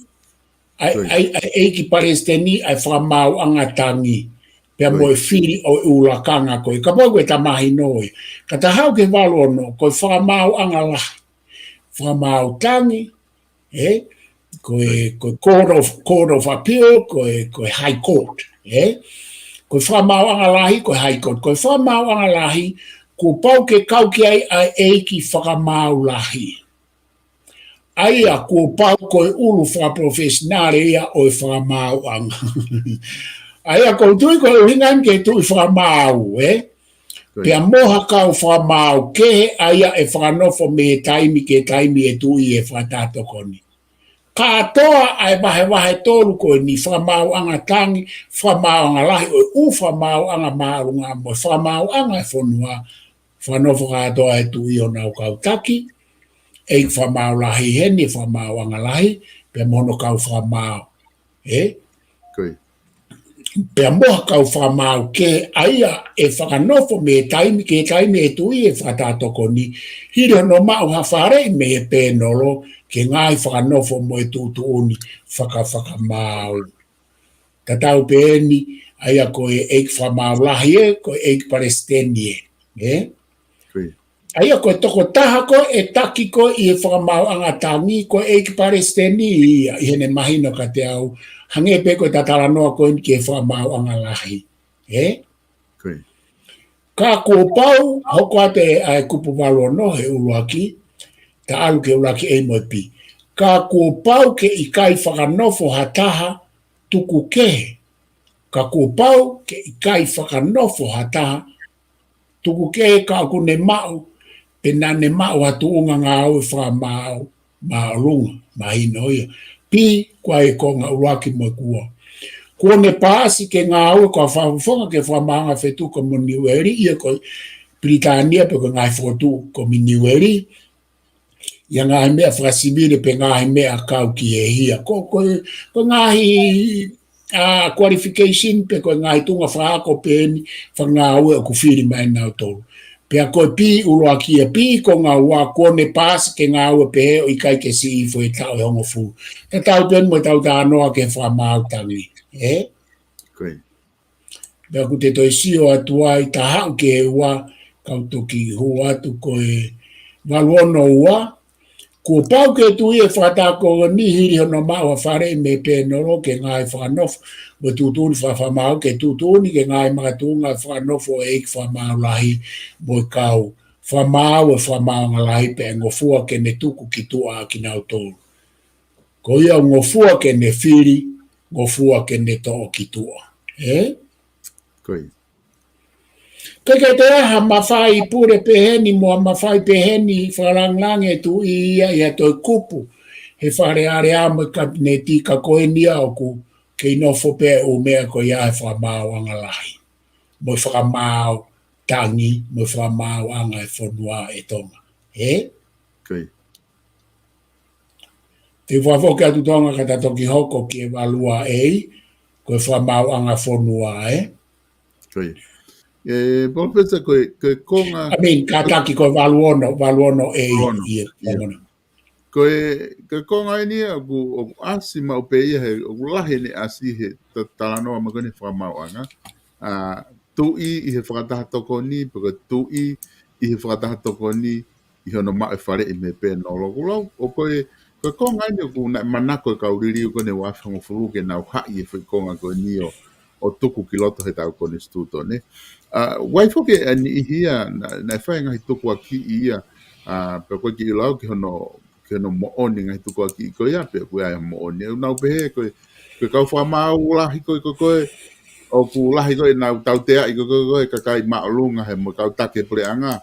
ʻa e, ʻa e, ʻa e ʻEiki Palesiteni, ʻa e fakamaauʻanga tangi. Pea mo e fili ʻo e ʻū lakanga ko ē. Kapau ko e tamahino ia. Ka ta haʻu ki he valu ono, ko e fakamaauʻanga lahi. Fakamaau tangi, ē? Ko e, ko e Court of, Court of Appeal, ko e, ko e High Court, ē? Ko e fakamaauʻanga lahi, ko e High Court. Ko e fakamaauʻanga lahi, kuo pau ke kau ki ai ʻa e ʻeiki fakamaau lahi. ʻA ia kuo pau ko e ʻulu fakaprofesinale ia ʻo e fakamaauʻanga. ʻA ia ʻoku ou tui ko e ʻuhinga ia ki he tuʻi fakamaau, ē? Pea mo ha kau fakamaau kehe ʻa ia ʻe fakanofo mei he taimi ki he taimi ʻe tuʻi ʻi he fakataha tokoni. Kātoa ʻa e vahevahe ʻe tolu ko eni, fakamaauʻanga tangi, fakamaauʻanga lahi, ʻo e ʻū fakamaauʻanga māʻolunga mo e fakamaauʻanga ʻo e fonua, fakanofo kātoa ʻe tuʻi ʻo nau kau taki, ʻeiki fakamaau lahi heni, fakamaauʻanga lahi, pea mo hono kau fakamaau. Ē? Pea mo ha kau fakamaau kehe ʻa ia ʻe fakanofo mei he taimi ki he taimi ʻe tuʻi ʻi he fakataha tokoni, hili hono maʻu ha faleʻi mei he pēnolo, ke ngaahi fakanofo mo e tuʻutuʻuni fakafakamaau. Tatau pē eni, ʻa ia ko e ʻeiki fakamaau lahi ē, ko e ʻeiki palesiteni ē. Ē? ʻA ia ko e tokotaha ko ē ʻe taki ko ē ʻi he fakamaauʻanga tangi, ko e ʻeiki palesiteni ia, ʻi heʻene mahino kiate au, hangē pē ko e talanoa ko eni ki he fakamaauʻanga lahi. Ē? Ka kuo pau, hoko atu ʻa e kupu valu ono he ʻuluaki, ta ʻalu ki he ʻuluaki A mo e B. Ka kuo pau ke ʻikai fakanofo ha taha tuku kehe. Ka kuo pau ke ʻikai fakanofo ha taha tuku kehe ka ʻoku ne maʻu, pe naʻa ne maʻu ha tuʻunga ngāue fakamaau māʻolunga, mahino ia. B, ko e konga ʻuluaki mo e ua. Kuo ne paasi ke ngāue ko ha fakafofonga ki he fakamaauʻanga fetuku mo Niueli, ʻa ia ko Pilitānia pe ko e ngaahi fokotuʻu Kominiueli, ʻi ha ngaahi meʻa fakasivile pe ngaahi meʻa kau ki he hia. Ko, ko, ko e ngaahi, ʻa, qualification pe ko e ngaahi tuʻunga fakaako pe eni fakangāue ʻoku fili mai nautolu. Pea ko e B ʻuluaki ia, B konga ua, kuo ne paasi ke ngāue pehē ʻo ʻikai ke siʻi hifo he taʻu ʻe hongofulu. Tatau pē eni mo ʻetau talanoa ki he fakamaau tangi. Ē? Pea ʻoku te toe sio atu ai, ta haʻu ki he ua, kau toki hū atu ko e valu ono ua, kuo pau ke tuʻi ʻi he fakataha tokoni hili hono maʻu ha faleʻi mei he pēnolo ke ngaahi fakanofo, mo e tuʻutuʻuni fakafakamaau ke tuʻutuʻuni ke ngaahi makatuʻunga fakanofo ʻo e ʻeiki fakamaau lahi mo e kau fakamaau ʻo e fakamaauʻanga lahi pea ngofua ke ne tuku ki tuʻa ʻa kinautolu. Ko ia ʻoku ngofua ke ne fili, ngofua ke ne toʻo ki tuʻa. Ē? Ko ia. Ke ke te aha mafai pule peheni mo mafai peheni fakalāngilangi ʻe tuʻi ia ʻi ha toe kupu he Fale Alea mo e Kapineti ka ko eni ia ʻoku kei nofo pē ʻū meʻa ko ia he fakamaauʻanga lahi. Mo e fakamaau tangi, mo e fakamaauʻanga ʻo e fonua ʻe Tonga. Ē? Ko ia. Te u fakafoki atu Tonga ka ta toki hoko ki he valu ua A, ko e fakamaauʻanga fonua, ē? Ko ia. Ē, Palōfesa, ko e, ko e konga I mean, kātaki ko e valu ono, valu ono A, valu ono, ʻio, ia. Valu ono. Ko e, ko e konga eni ia ʻoku, ʻoku ʻasi maʻu pē ia he, ʻoku lahi ʻene ʻasi he ta-, talanoa mai ko eni fakamaauʻanga. ʻA, tuʻi ʻi he fakataha tokoni, pe ko e tuʻi ʻi he fakataha tokoni, ʻi hono maʻu e faleʻi mei he pēnolo. ʻOku lau, ʻo ko e, ko e konga eni ʻoku naʻe manako e kau liliu ko eni ua afe hongofulu ke nau haʻi e foʻi konga ko eni ʻo, ʻo tuku ki loto he tau konisitūtone. ʻA, ʻoku ʻi ai foki e niʻihi ia, naʻe, naʻe fai ngaahi tukuakiʻi ia, ʻa, pea ko e kiʻi lau ki hono, ki hono moʻoni ngaahi tukuakiʻi ko ia, pe ʻoku ʻi ai e moʻoni. ʻOku nau pehē, ko e, ko e kau fakamaau lahi ko e, ko e, ko e, ʻoku lahi ko e nau tauteaʻi ko e, ko e, ko e kakai māʻolunga he mo e kau taki puleʻanga.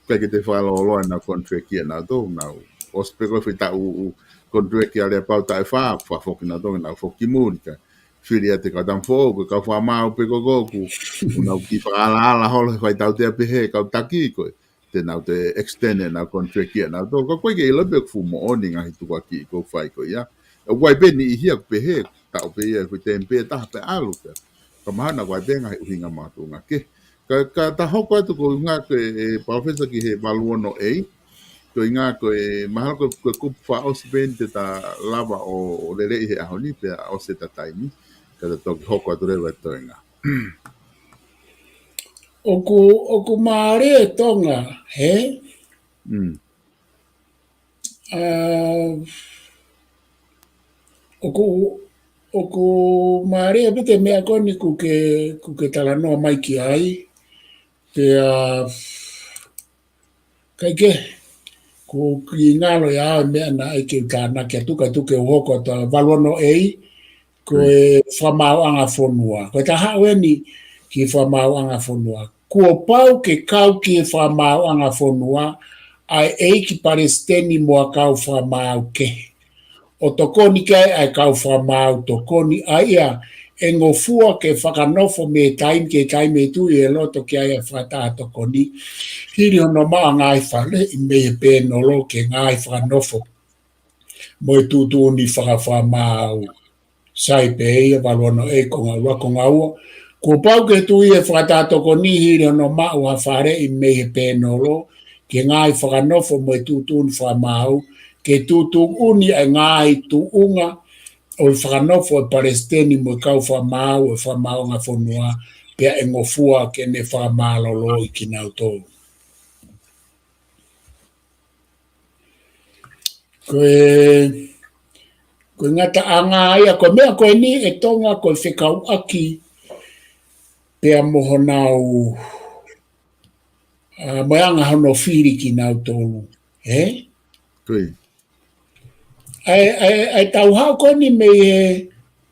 ʻIkai ke te fakalōloa ʻenau contract ʻanautolu, nau ʻosi pē ko e foʻi taʻu ʻū contract ʻa Aleapau taʻu ʻe fā, fakafoki nautolu, nau foki muli ka fili ʻa e kau tama foʻou, ko e kau fakamaau pē ko e, ko e, ʻoku, ʻoku nau kiʻi fakaalaala holo he faitautea pehē, kau taki ko e, te nau toe extend ʻenau contract ʻanautolu. Ka ʻoku ʻikai ke ʻilo pe ʻoku fuʻu moʻoni ngaahi tukuakiʻi ʻoku fai ko ia. ʻOku ʻi ai pē niʻihi ia ʻoku pehē, taʻu pē ia, ko e taimi pē ʻe taha pea ʻalu pē. Ka mahalo naʻe ʻi ai pē ngaahi ʻuhinga makatuʻunga kehe. Ka, ka ta hoko atu ko e ʻuhinga ko e, ʻe Palōfesa ki he valu ono A, ko e ʻuhinga ko e mahalo ko e, ko e kupu fakaʻosi pē eni te ta lava ʻo, ʻo leleʻi he ʻaho ni pea ʻosi ʻeta taimi. Ka ta toki hoko atu leva e toenga. ʻOku, ʻoku mālie Tonga, hē? Mm. ʻA, ʻoku, ʻoku mālie pē te meʻa ko eni kuo ke, kuo ke talanoa mai ki ai. Pea, kae kehe, ʻoku ou kiʻi ngalo ia ʻa e meʻa naʻe ʻikai ke u tānaki atu, kae tuku ke u hoko atu ʻa e valu ono A, ko e fakamaauʻanga fonua. Ko e taha ʻeni ki he fakamaauʻanga fonua. Kuo pau ke kau ki he fakamaauʻanga fonua ʻa e ʻeiki palesiteni mo ha kau fakamaau kehe, ʻo tokoni ki ai ʻa e kau fakamaau tokoni ʻa ia ʻe ngofua ke fakanofo mei he taimi ki he taimi ʻe tuʻu ʻi loto ki ai ʻa e fakataha tokoni, hili hono maʻu ʻa e ngaahi faleʻi mei he pēnolo ki he ngaahi fakanofo mo e tuʻutuʻuni fakafakamaau. Sai pē ia, valu ono A, konga ua, konga ua. Kuo pau ke tuʻu ʻi he fakataha tokoni hili hono maʻu ha faleʻi mei he pēnolo ki he ngaahi fakanofo mo e tuʻutuʻuni fakamaau, ke tuʻutuʻuni ʻa e ngaahi tuʻunga ʻo e fakanofo ʻo e palesiteni mo e kau fakamaau ʻo e fakamaauʻanga fonua, pea ʻe ngofua ke ne fakamālōlōʻi kinautolu. Ko e, ko e ngataʻanga ia, ko e meʻa ko eni ʻe Tonga, ko e fekauʻaki pea mo honau, ʻa, mo e anga hono fili kinautolu, hē? Ko ia. ʻA e, ʻa e, ʻa e tau haʻu ko eni mei he,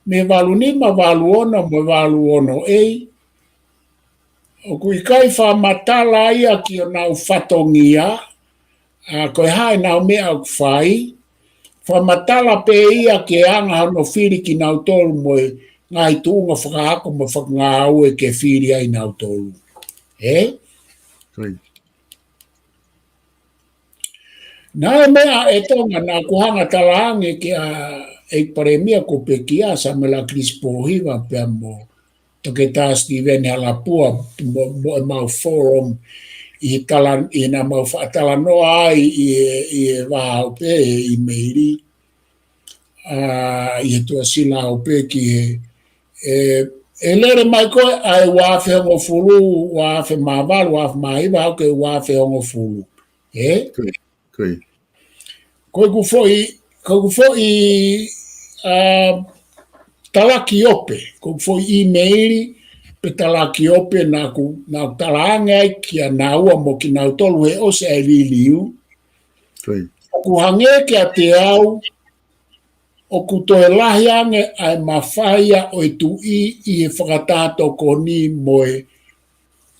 mei he valu nima, valu ono, mo e valu ono A, ʻoku ʻikai fakamatala ia ki honau fatongia, ʻa, ko e hā ʻenau meʻa ʻoku fai, fakamatala pē ia ki he anga hono fili kinautolu mo e ngaahi tuʻunga fakaako mo fakangāue ke fili ai kinautolu. Hē? Ko ia. Naʻe meʻa ʻe Tonga naʻa ku hanga talaange kia ʻEiki Palēmia ko Pekia, Samuela Kilisi Pōhiva pea mo Toketā Sitīveni Halapua mo, mo ʻemau forum ʻi he tala, ʻi heʻenau mau faʻa talanoa ai ʻi he, ʻi he vahaʻa ʻo pē he ʻīmeili, ʻa, ʻi he tuʻasila ʻo pē ki he, ʻe, ʻe lele mai ko ē ʻa e ua afe hongofulu, ua afe mā valu, ua afe mā hiva, ʻo aʻu ki he ua afe hongofulu. Hē? Ko ia. Ko ia. Ko ʻeku foʻi, ko ʻeku foʻi, ʻa, talaki ope, ko ʻeku foʻi ʻīmeili pe talaki ope naʻa ku, naʻa ku talaange ai kia naua mo kinautolu he ʻosi ʻa e liliu. Ko ia. ʻOku hangē kiate au, ʻoku toe lahi ange ʻa e mafai ʻo e tuʻi ʻi he fakataha tokoni mo e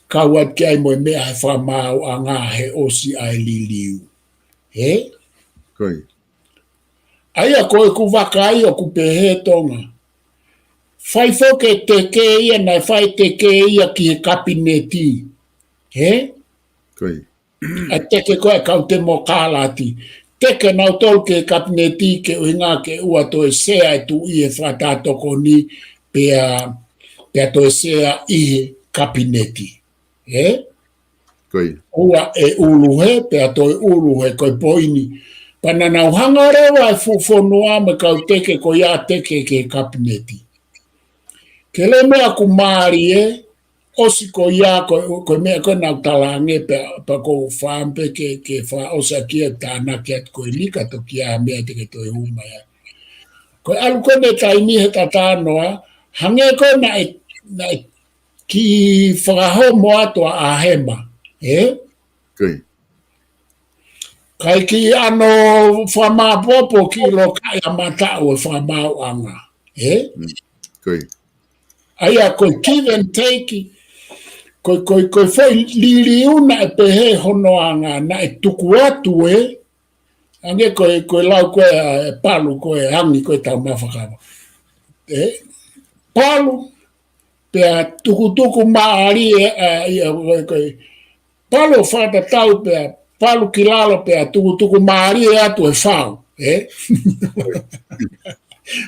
kau atu ki ai mo e meʻa he fakamaauʻanga he ʻosi ʻa e liliu. Hē? Ko ia. ʻA ia ko ʻeku vakai ʻoku pehē Tonga. Fai foki e teke ia, naʻe fai teke ia ki he kapineti. Hē? Ko ia. ʻA e teke ko ē ʻa e kau temokalati. Teke nautolu ki he kapineti ke ʻuhinga ke ʻoua toe sea e tuʻi he fakataha tokoni pea, pea toe sea ʻi he kapineti. Hē? Ko ia. ʻOua ʻe ʻulu hē, pea toe ʻulu hē, ko e poini. Pea naʻa nau hanga leva e fuʻu fonua mo e kau teke ko ia ʻo teke ki he kapineti. Ke le meʻa ʻoku mālie, ʻosi ko ia, ko, ko e meʻa ko ē naʻa ku talaange pea, pea ko e fāmpe ke, ke fakaʻosi ʻaki e tānaki atu ko eni ka toki ʻi ai ha meʻa te ke toe hū mai ai. Ko e ʻalu ko ē mei he taimi he tatanoa, hangē ko ē naʻe, naʻe kiʻi fakahomo atu ʻa ʻAhema, hē? Ko ia. Kae kiʻi ʻano fakamāpopo kiʻi lokaʻi ʻa mataʻu e fakamaauʻanga, hē? Mm. Ko ia. ʻA ia ko e give and take, ko, ko, ko e foʻi liliu naʻe pehē hono anga, naʻe tuku atu ē, hangē ko e, ko e lau ko ē ʻa e Palu ko ē, Angi ko ē tau mafakava. Ē? Palu, pea tukutuku mālie, ʻa, ia, ko e, ko e, Palu ʻo fakatatau pea, Palu ki lalo pea tukutuku mālie atu e fau, ē?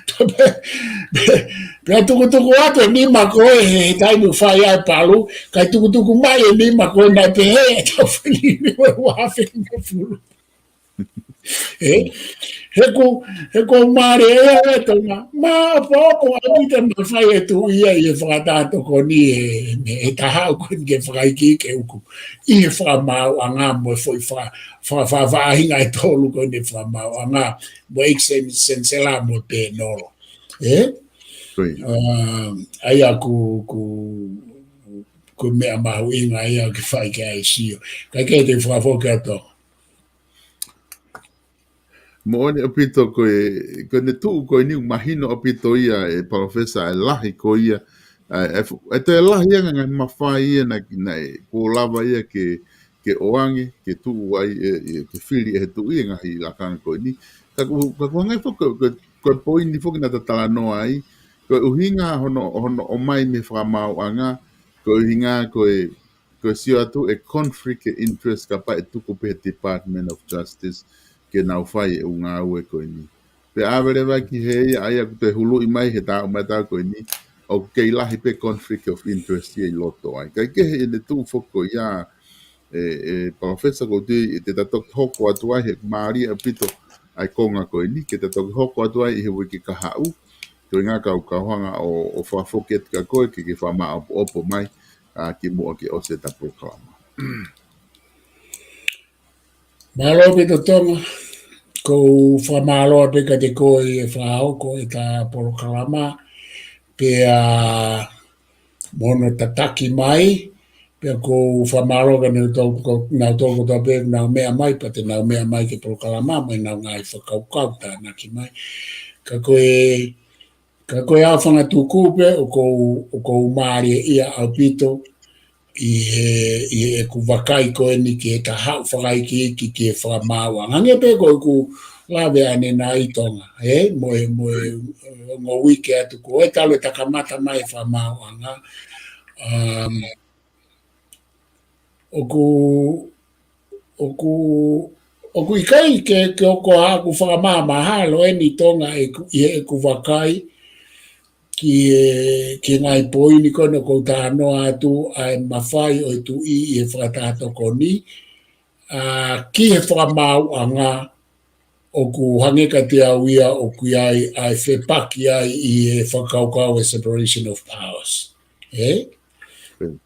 Pea, pea, pea tukutuku atu e nima ko ē he, he taimi ʻoku fai ai e Palu, kae tukutuku mai e nima ko ē naʻe pehē ʻe tau fili ni ua afe hongofulu. Ē? He ko, he ko mālie ia e Tonga. Mā ʻapaʻapa ʻaupito e mafai e tuʻi ia ʻi he fakataha tokoni e, e taha ʻoku ke fakaikiiki ʻoku ʻi he fakamaauʻanga mo e foʻi fa-, fa-, fa-, faʻahinga ʻe tolu ko eni fakamaauʻanga mo e ʻeiki sen-, senisela mo e pēnolo. Ē? Ko ia. ʻA, ʻa ia ʻoku, ʻoku, ʻoku meʻa mahuʻinga ia ke fai ki ai e sio. Kae kehe te u fakafoki atu. Moʻoni ʻaupito ko e, ko ʻene tuʻu ko eni ʻoku mahino ʻaupito ia ʻe Palōfesa e lahi ko ia. ʻA, ʻe fu-, ʻe toe lahi ange ngaahi mafai ia naʻe, naʻe kuo lava ia ke, ke ʻoange, ke tuʻu ai, ʻe, ʻe, ke fili ʻe he tuʻi e ngaahi lakanga ko eni. Ka ʻoku, ka ʻoku hangē foki ko, ko, ko e poini foki naʻa ta talanoa ai, ko e ʻuhinga hono, hono ʻomai mei he fakamaauʻanga, ko e ʻuhinga ko e, ko e sio atu e conflict e interest kapau ʻe tuku pē he Department of Justice ke nau fai e ʻū ngāue ko eni. Pea ʻave leva ki he ia, ʻa ia ʻoku toe huluʻi mai he taʻu mai taʻu ko eni, ʻoku kei lahi pē conflict of interest ia ʻi loto ai. Kae kehe ʻene tuʻu foki ko ia, ʻe, ʻe Palōfesa, ʻoku ou tui te ta toki hoko atu ai he mālie ʻaupito ʻa e konga ko eni, ke ta toki hoko atu ai ʻi he uike kahaʻu, ko e ʻuhinga ka u, ka u hanga ʻo, ʻo fakafoki atu kia koe, ke ke fakamāʻopoʻopo mai, ʻa, kimuʻa ke ʻosi ʻeta polokalama. Mālō ʻaupito Tonga, ʻoku ou fakamālō pē kiate koe ʻi he fakahoko ʻeta polokalama, pea mo hono tataki mai, pea ʻoku ou fakamālō kia nautolu ko, nautolu kotoa pē, nau meʻa mai, pea te nau meʻa mai ki he polokalama, mo ʻenau ngaahi fakakaukau tānaki mai. Ka ko e, ka ko e ʻaho fanga tuku pē, ʻoku ou, ʻoku ou mālieʻia ʻaupito, ʻi he, ʻi heʻeku vakai ko eni ki he taha ʻoku fakaikiiki ki he fakamaauʻanga. Hangē pē ko ʻeku lave ʻanenai Tonga, ē? Mo e, mo e, ʻe, ongo uike atu ko ē talu ʻeta kamata mai e fakamaauʻanga. Um, ʻoku, ʻoku, ʻoku ʻikai ke, ke ʻoku ʻaku fakamahamahalo eni Tonga ʻeku, ʻi heʻeku vakai ki he, ki he ngaahi poini ko eni ʻoku ou talanoa atu, ʻa e mafai ʻo e tuʻi ʻi he fakataha tokoni, ʻa, ki he fakamaauʻanga ʻoku hangē kiate au ia ʻoku ʻi ai ʻa e fepaki ai ʻi he fakakaukau e separation of powers. Ē? Mm.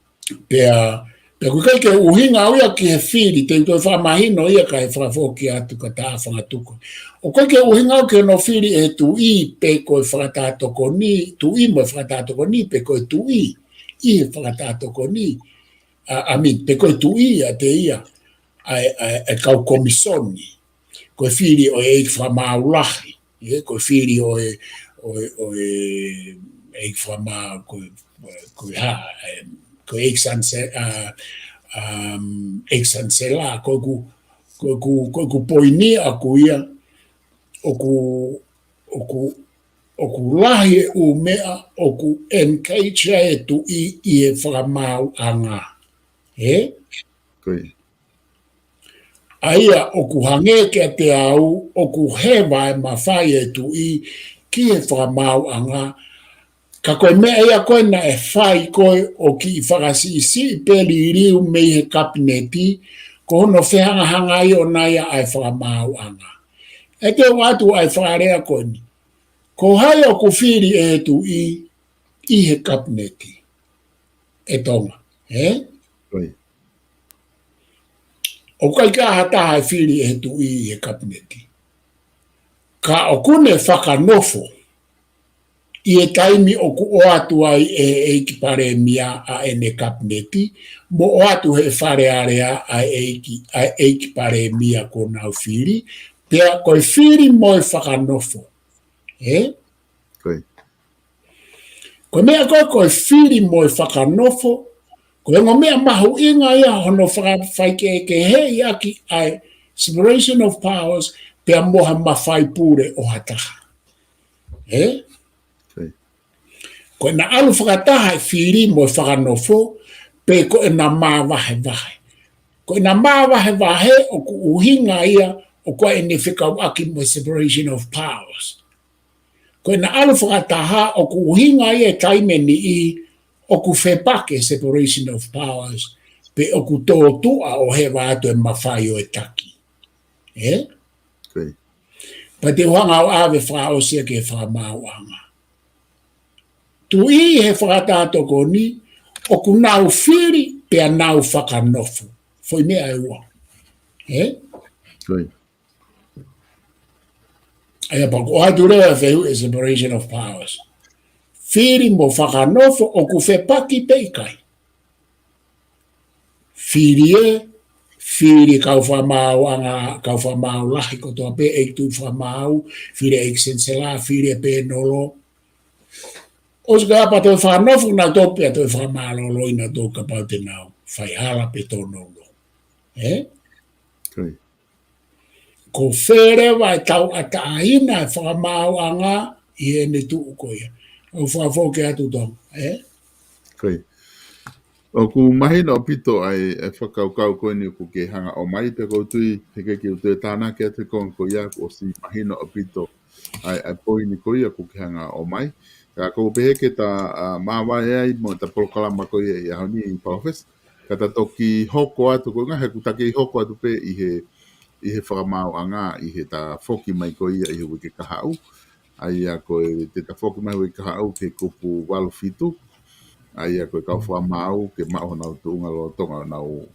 Pea, pea ʻoku ʻikai ke ʻuhinga au ia ki he fili, te u toe fakamahino ia kae fakafoki atu ki he taha fanga tuku. ʻOku ʻikai ke ʻuhinga au ki hono fili ʻe he tuʻi pe ko e fakataha tokoni, tuʻi mo e fakataha tokoni, pe ko e tuʻi ʻi he fakataha tokoni. ʻA, ʻa mini, pe ko e tuʻi ʻiate ia ʻa e, ʻa e, ʻa e kau komisoni. Ko e fili ʻo e ʻeiki fakamaau lahi. Ē, ko e fili ʻo e, ʻo e, ʻo e ʻeiki fakamaau, ko e, ko e hā, ē, ko e ʻeiki sanse-, ʻa, um, ʻeiki sanisela, ko ʻeku, ko ʻeku, ko ʻeku poini ʻaku ia, ʻoku, ʻoku, ʻoku lahi e ʻū meʻa ʻoku engage ai e tuʻi ʻi he fakamaauʻanga. Ē? Ko ia. ʻA ia ʻoku hangē kiate au, ʻoku heva e mafai e tuʻi ki he fakamaauʻanga, ka ko e meʻa ia ko ē naʻe fai ko ē ʻo kiʻi fakasiʻisiʻi pē liliu mei he kapineti, ko hono fehangahangai ʻona ia ʻa e fakamaauʻanga. ʻE te u ʻoatu ʻa e fakalea ko eni. Ko hai ʻoku fili ʻe he tuʻi ʻi he kapineti? ʻE Tonga, ē? Ko ia. ʻOku ʻikai ke ʻi ai ha taha ʻe fili ʻe he tuʻi ʻi he kapineti. Ka ʻoku ne fakanofo ʻi he taimi ʻoku ʻoatu ai ʻe he ʻeiki palēmia ʻa ʻene kapineti, mo ʻoatu ʻe he Fale Alea ʻa e ʻeiki, ʻa e ʻeiki palēmia kuo nau fili, pea ko e fili mo e fakanofo. Ē? Ko ia. Ko e meʻa ko ē, ko e fili mo e fakanofo, ko e ongo meʻa mahuʻinga ia hono faka-, faikehekeheʻi ʻaki ʻa e separation of powers, pea mo ha mafai pule ʻo ha taha. Ē? Ko ia. Ko ʻena ʻalu fakataha e fili mo e fakanofo, pe ko ʻena māvahevahe. Ko ʻena māvahevahe ʻoku ʻuhinga ia ʻoku ʻi ai ʻene fekauʻaki mo e separation of powers. Ko ʻena ʻalu fakataha ʻoku ʻuhinga ia e taimi ʻe niʻihi ʻoku fepaki e separation of powers, pe ʻoku tōtuʻa ʻo heva atu e mafai ʻo e taki. Ē? Ko Pea te u hanga ʻo ʻave fakaʻosi ia ki he fakamaauʻanga. Tuʻi he fakatātā tokoni, ʻoku nau fili pea nau fakanofo. Foʻi meʻa ʻe ua. Ē? ʻIo. ʻA ia pea ko e ʻoatu leva e fehuʻi e separation of powers. Fili mo fakanofo ʻoku fepaki pe ʻikai. Fili ē, fili kau fakamaauʻanga, kau fakamaau lahi kotoa pē, ʻeiki tuʻi fakamaau, fili ʻeiki senisela, fili e pēnolo. ʻOsi ko ia pea toe fakanofo nautolu pea toe fakamālōlōʻi nautolu kapau te nau fai hala pe tōnounou. Ē? Ko ia. Ko fē leva e tauʻatāina e fakamaauʻanga ʻi heʻene tuʻu ko ia. ʻOku ou fakafoki atu Tonga, ē? Ko ia. ʻOku mahino ʻaupito ʻa e, e fakakaukau ko eni ʻoku ke hanga ʻo ʻomai pea ʻoku ou tui he ʻikai ke u toe tānaki atu he konga ko ia kuo ʻosi mahino ʻaupito ʻa e, ʻa e poini ko ia ʻoku ke hanga ʻo ʻomai. Ka ʻoku ou pehē ke ta, ʻa, māvae ai mo ʻeta polokalama ko ia ʻi he ʻaho ni Palōfesa. Ka ta toki hoko atu ko e ngaahi ʻoku ta kei hoko atu pē ʻi he, ʻi he fakamaauʻanga ʻi he tafoki mai ko ia ʻi he uike kahaʻu. ʻA ia ko e te tafoki mai he uike kahaʻu ki he kupu valu fitu. ʻA ia ko e kau fakamaau ke maʻu honau tuʻunga lolotonga honau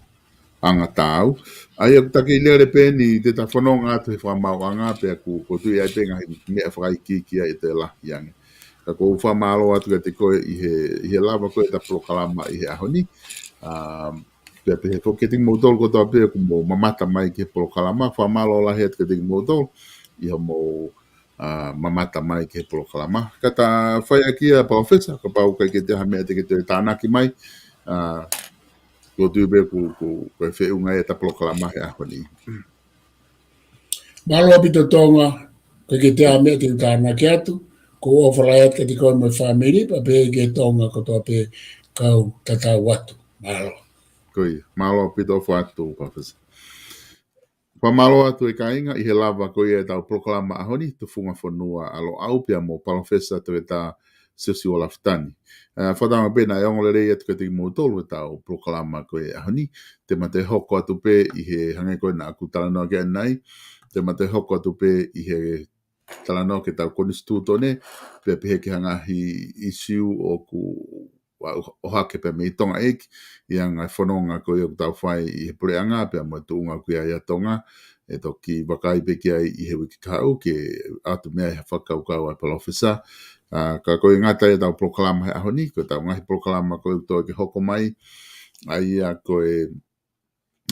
anga taau. ʻA ia ʻoku ta kei lele pē eni te ta fononga atu he fakamaauʻanga pea ʻoku, ʻoku ou tui ai pē ngaahi meʻa fakaikiiki ai ʻe toe lahi ange. Ka ʻoku ou fakamālō atu kiate koe ʻi he, ʻi he lava ko ē ʻeta polokalama ʻi he ʻaho ni. ʻA, pea pehē foki kiate kimoutolu kotoa pē ʻoku mou mamata mai ki he polokalama, fakamālō lahi atu kiate kimoutolu ʻi hoʻomou, ʻa, mamata mai ki he polokalama. Ka ta fai ʻaki ia Palōfesa, kapau ʻoku ʻikai ke toe ʻi ai ha meʻa te ke toe tānaki mai, ʻa, ʻoku ou tui pē ʻoku, ʻoku, ko e feʻunga ia ʻeta polokalama he ʻaho ni. Mālō ʻaupito Tonga, ʻoku ʻikai ke toe ʻi ai ha meʻa te u tānaki atu, ʻoku ou ʻofa lahi atu kiate koe mo e fāmili, pea pehē ki he Tonga kotoa pē kau tatau atu. Mālō. Ko ia, mālō ʻaupito, ʻofa atu, Palōfesa. Fakamālō atu e kāinga ʻi he lava ko ia ʻetau polokalama ʻaho ni, Tufunga Fonua ʻa Loʻau pea mo Palōfesa Toketā Siosiua Lafitani. ʻA, fakatauange pē naʻe ongo lelei atu kiate kimoutolu ʻetau polokalama ko ē ʻaho ni, te ma toe hoko atu pē ʻi he hangē ko ē naʻa ku talanoa ki ai ʻanenai, te ma toe hoko atu pē ʻi he talanoa ki heʻetau konisitūtone, pea pehē ki he ngaahi ʻīsiu ʻoku ʻohake pē mei Tonga ʻEiki, ʻi he ngaahi fononga ko ia ʻoku tau fai ʻi he puleʻanga, pea mo e tuʻunga ʻoku ʻi ai ʻa Tonga, ʻe toki vakai pē ki ai ʻi he uike kahaʻu ke ʻoatu mei ai ha fakakaukau ʻa e Palōfesa. ʻA, ka ʻoku ʻikai ngata ai ʻetau polokalama he ʻaho ni, ko ʻetau ngaahi polokalama ko ē ʻoku toe ke hoko mai, ʻa ia ko e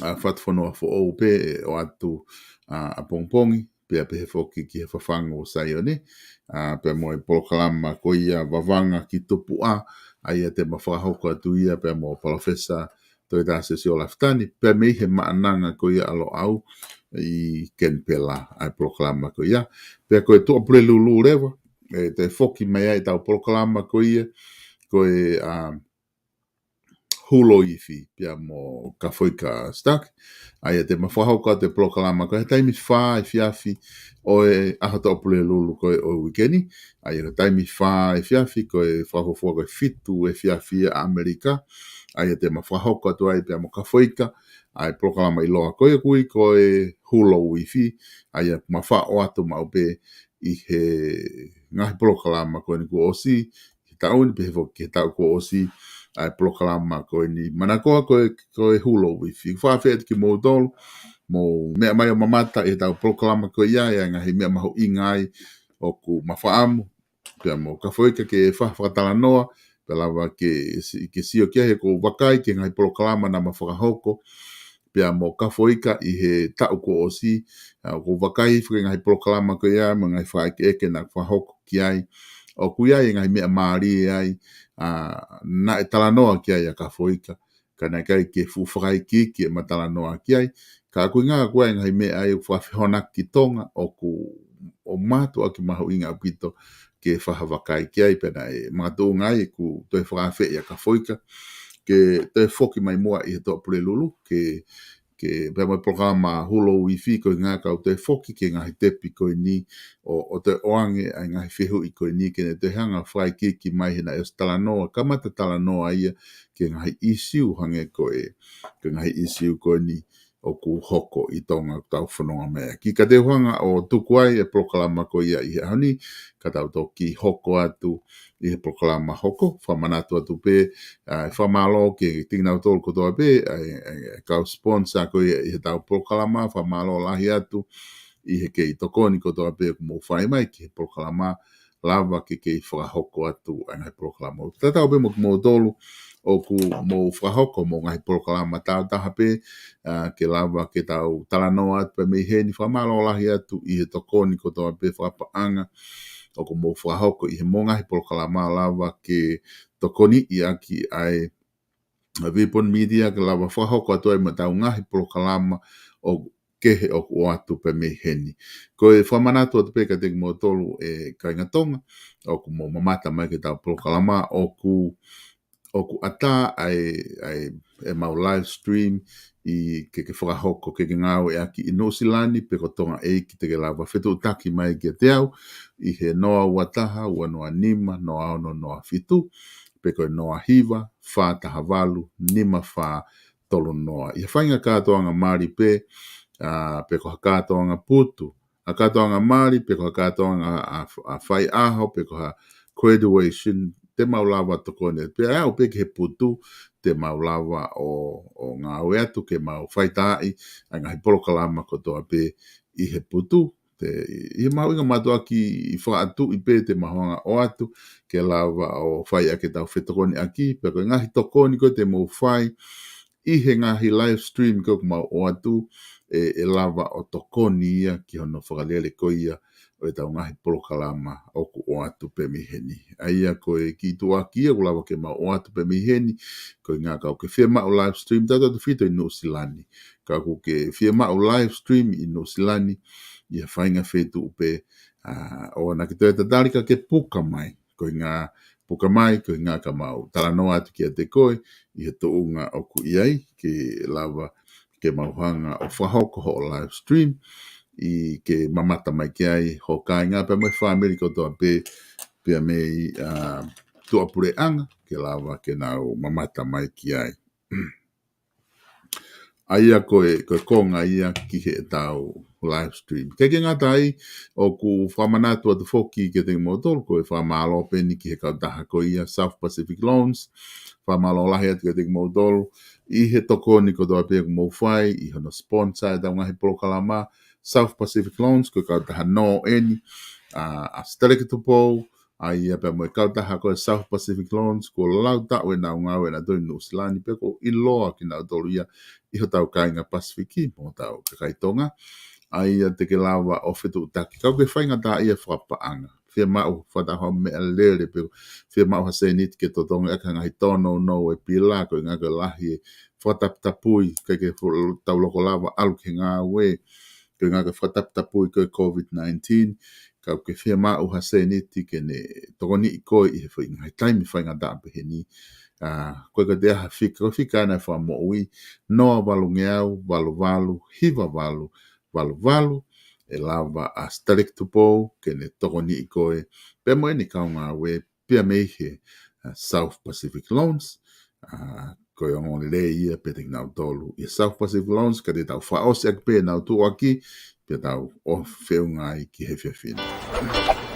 ʻa Fatufonua Foʻou pē ʻe ʻoatu ʻa, ʻapongipongi, pea pehē foki ki he Fafangu ʻo Saione, ʻa, pea mo e polokalama ko ia Vavanga ki Tupuʻa, ʻa ia te ma fakahoko atu ia pea mo Palōfesa Toketā Siosiua Lafitani, pea mei he Maʻananga ko ia ʻa Loʻau ʻi Kenipela, ʻa e polokalama ko ia. Pea ko e Tuʻapulelulu leva, ʻe toe foki mai ai ʻetau polokalama ko ia, ko e, ʻa, Hulo Ifi, pea mo Kafoika Stark. ʻA ia te ma fakahoko atu e polokalama ko e taimi fā efiafi ʻo e ʻaho Tuʻapulelulu ko ē ʻo e uike ni. ʻA ia ko e taimi fā efiafi ko e fakafuofua ko e fitu efiafi ʻa ʻAmelika. ʻA ia te ma fakahoko atu ai pea mo Kafoika, ʻa e polokalama ʻiloa ko ē ʻoku ui ko e Hulo Ifi. ʻA ia ma faʻo atu maʻu pē ʻi he ngaahi polokalama ko eni kuo ʻosi, he taʻu ni pehē foki ki he taʻu kuo ʻosi, ʻa e polokalama ko eni. Manakoa ko e, ko e Hulo Ifi. Fakaafeʻi atu kimoutolu, mou meʻa mai ʻo mamata ʻi heʻetau polokalama ko ia, ʻa e ngaahi meʻa mahuʻinga ai ʻoku ma fakaʻamu, pea mo Kafoika ke fa-, fakatalanoa, pea lava ke si-, ke sio ki ai he ʻoku ou vakai ki he ngaahi polokalama naʻa ma fakahoko, pea mo Kafoika ʻi he taʻu kuo ʻosi, ʻa, ʻoku ou vakai foki ki he ngaahi polokalama ko ia, mo e ngaahi fakaʻekeʻeke naʻa ku fakahoko ki ai. ʻOku ʻi ai e ngaahi meʻa mālie ai, ʻa, naʻe talanoa ki ai ʻa Kafoika. Ka naʻe ʻikai ke fuʻu fakaikiiki ʻema talanoa ki ai. Ka ʻoku ʻi ai ngaahi, ʻoku ʻi ai e ngaahi meʻa ai ʻoku fakafehonaki ki Tonga, ʻoku, ʻoku mātuʻaki mahuʻinga ʻaupito ke fakavakai ki ai, pea naʻe makatuʻunga ai ʻeku toe fakaafeʻi ʻa Kafoika ke toe foki mai muʻa ʻi he Tuʻapulelulu, ke, ke pea mo e polokalama Hulo Ifi ko e ngaahi kau toe foki ki he ngaahi tepi ko eni ʻo, ʻo toe ʻoange ʻa e ngaahi fehuʻi ko eni ke ne toe hanga fakaikiiki mai he naʻe ʻosi talanoa, kamata talanoa ia ki he ngaahi ʻīsiu hangē ko e, ki he ngaahi ʻīsiu ko eni ʻoku hoko ʻi Tonga ʻoku tau fononga mai ʻaki. Ka te u hanga ʻo tuku ai e polokalama ko ia ʻi he ʻaho ni, ka tau toki hoko atu ʻi he polokalama hoko, fakamanatu atu pē, ʻa, e fakamālō ki he kinautolu kotoa pē, ʻa, ʻa, ʻa e kau sponsor ko ia ʻi heʻetau polokalama, fakamālō lahi atu ʻi he kei tokoni kotoa pē ʻoku mou fai mai ki he polokalama, lava ke kei fakahoko atu ʻa e ngaahi polokalama. Tatau pē mo kimoutolu ʻoku mou fakahoko mo e ngaahi polokalama tāutaha pē, ʻa, ke lava ke tau talanoa atu pē mei heni, fakamālō lahi atu ʻi he tokoni kotoa pē fakapaʻanga ʻoku mou fakahoko ʻi he mo e ngaahi polokalama, lava ke tokoniʻi ʻaki ʻa e ʻa Vipon Media ke lava fakahoko atu ai mo ʻetau ngaahi polokalama ʻoku kehe ʻoku ʻoatu pē mei heni. Ko e fakamanatu atu pē kiate kimoutolu e kāinga Tonga ʻoku mou mamata mai ki heʻetau polokalama, ʻoku, ʻoku ʻatā ʻa e, ʻa e, ʻemau live stream ʻi ke, ke fakahoko, ke, ke ngāueʻaki ʻi Nuʻusila ni pe ko Tonga ʻEiki, te ke lava fetuʻutaki mai kiate au ʻi he noa ua taha, ua noa nima, noa ono noa fitu, pe ko e noa hiva, fā taha valu, nima fā tolu noa. ʻI he faʻahinga kātoanga mali pē, ʻa, pe ko ha kātoanga putu, ha kātoanga mali, pe ko ha kātoanga ʻa, ʻa faiʻaho, pe ko ha graduation, te mau lava tokoni. Pea aʻu pē ki he putu, te mau lava ʻo, ʻo ngāue atu ke mau faitaaʻi ʻa e ngaahi polokalama kotoa pē ʻi he putu. Te, ʻi he mahuʻinga mātuʻaki ʻi fakaʻatuʻi pē te mau hanga ʻo ʻoatu, ke lava ʻo fai ʻaki ʻetau fetokoniʻaki, pea ko e ngaahi tokoni ko ē te mou fai ʻi he ngaahi live stream ko ē ʻoku mau ʻoatu, ʻe, ʻe lava ʻo tokoni ia ki hono fakalele ko ia ʻo ʻetau ngaahi polokalama ʻoku ʻoatu pē mei heni. ʻA ia ko e kiʻi tuʻuaki ia ʻoku lava ke mau ʻoatu pē mei heni, ko e ʻuhinga ka ʻoku ke fiemaʻu live stream, tautautefito ʻi Nuʻusila ni. Ka ʻoku ke fiemaʻu live stream ʻi Nuʻusila ni, ʻi ha faʻahinga feituʻu pē, ʻa, ʻoua naʻa ke toe tatali ka ke puka mai. Ko e ʻuhinga puka mai, ko e ʻuhinga ka mau talanoa atu kiate koe ʻi he tuʻunga ʻoku ʻi ai, ke lava ke mau hanga ʻo fakahoko hoʻo live stream, ʻi ke mamata mai ki ai ho kāinga pea mo e fāmili kotoa pē, pea mei, ʻa, tuʻapuleʻanga, ke lava ke nau mamata mai ki ai. ʻA ia ko e, ko e konga ia ki heʻetau live stream. Kae ʻikai ke ngata ai, ʻoku fakamanatu atu foki kiate kimoutolu, ko e fakamālō pē eni ki he kautaha ko ia South Pacific Loans, fakamālō lahi atu kiate kimoutolu ʻi he tokoni kotoa pē ʻoku mou fai ʻi hono sponsor ʻetau ngaahi polokalama. South Pacific Loans, ko e kautaha nō eni, ʻa, ʻa Steleki Tupou, ʻa ia pea mo e kautaha ko e South Pacific Loans, kuo lau taʻu ʻenau ngāue ʻanautolu ʻi Nuʻusila ni, pea ʻoku ʻiloa kinautolu ia ʻi hotau kāinga Pasifiki mo hotau kakai Tonga. ʻA ia te ke lava ʻo fetuʻutaki. Ka ʻoku ke faingataʻaʻia fakapaʻanga. Fiemaʻu fakataha meʻalele pe fiemaʻu ha sēniti ke totongi ʻaki ha ngaahi tōnounou e pila, ko e ʻuhinga ko e lahi e fakataputapui, ʻikai ke fu-, tau loko lava ʻalu ki he ngāue, ko e ʻuhinga ko e fakataputapui ko e COVID nineteen, ka ʻoku ke fiemaʻu ha sēniti ke ne tokoniʻi koe ʻi he foʻi ngaahi taimi faingataʻa pehē ni. ʻA, ko e ka te aha fika, ko e fika ʻana e fakamoʻui, noa valu ngeau, valu valu, hiva valu, valu valu, ʻe lava ʻa Stalek Tupou ke ne tokoniʻi koe, pea mo ʻene kau ngāue, pea mei he, ʻa, South Pacific Loans, ʻa, ko e ongoongolelei ia pē kiate kinautolu ʻi he South Pacific Loans, ka te tau fakaʻosi ʻaki pē ʻenau tuʻuaki, pea tau ō feʻunga ai ki he efiafi ni.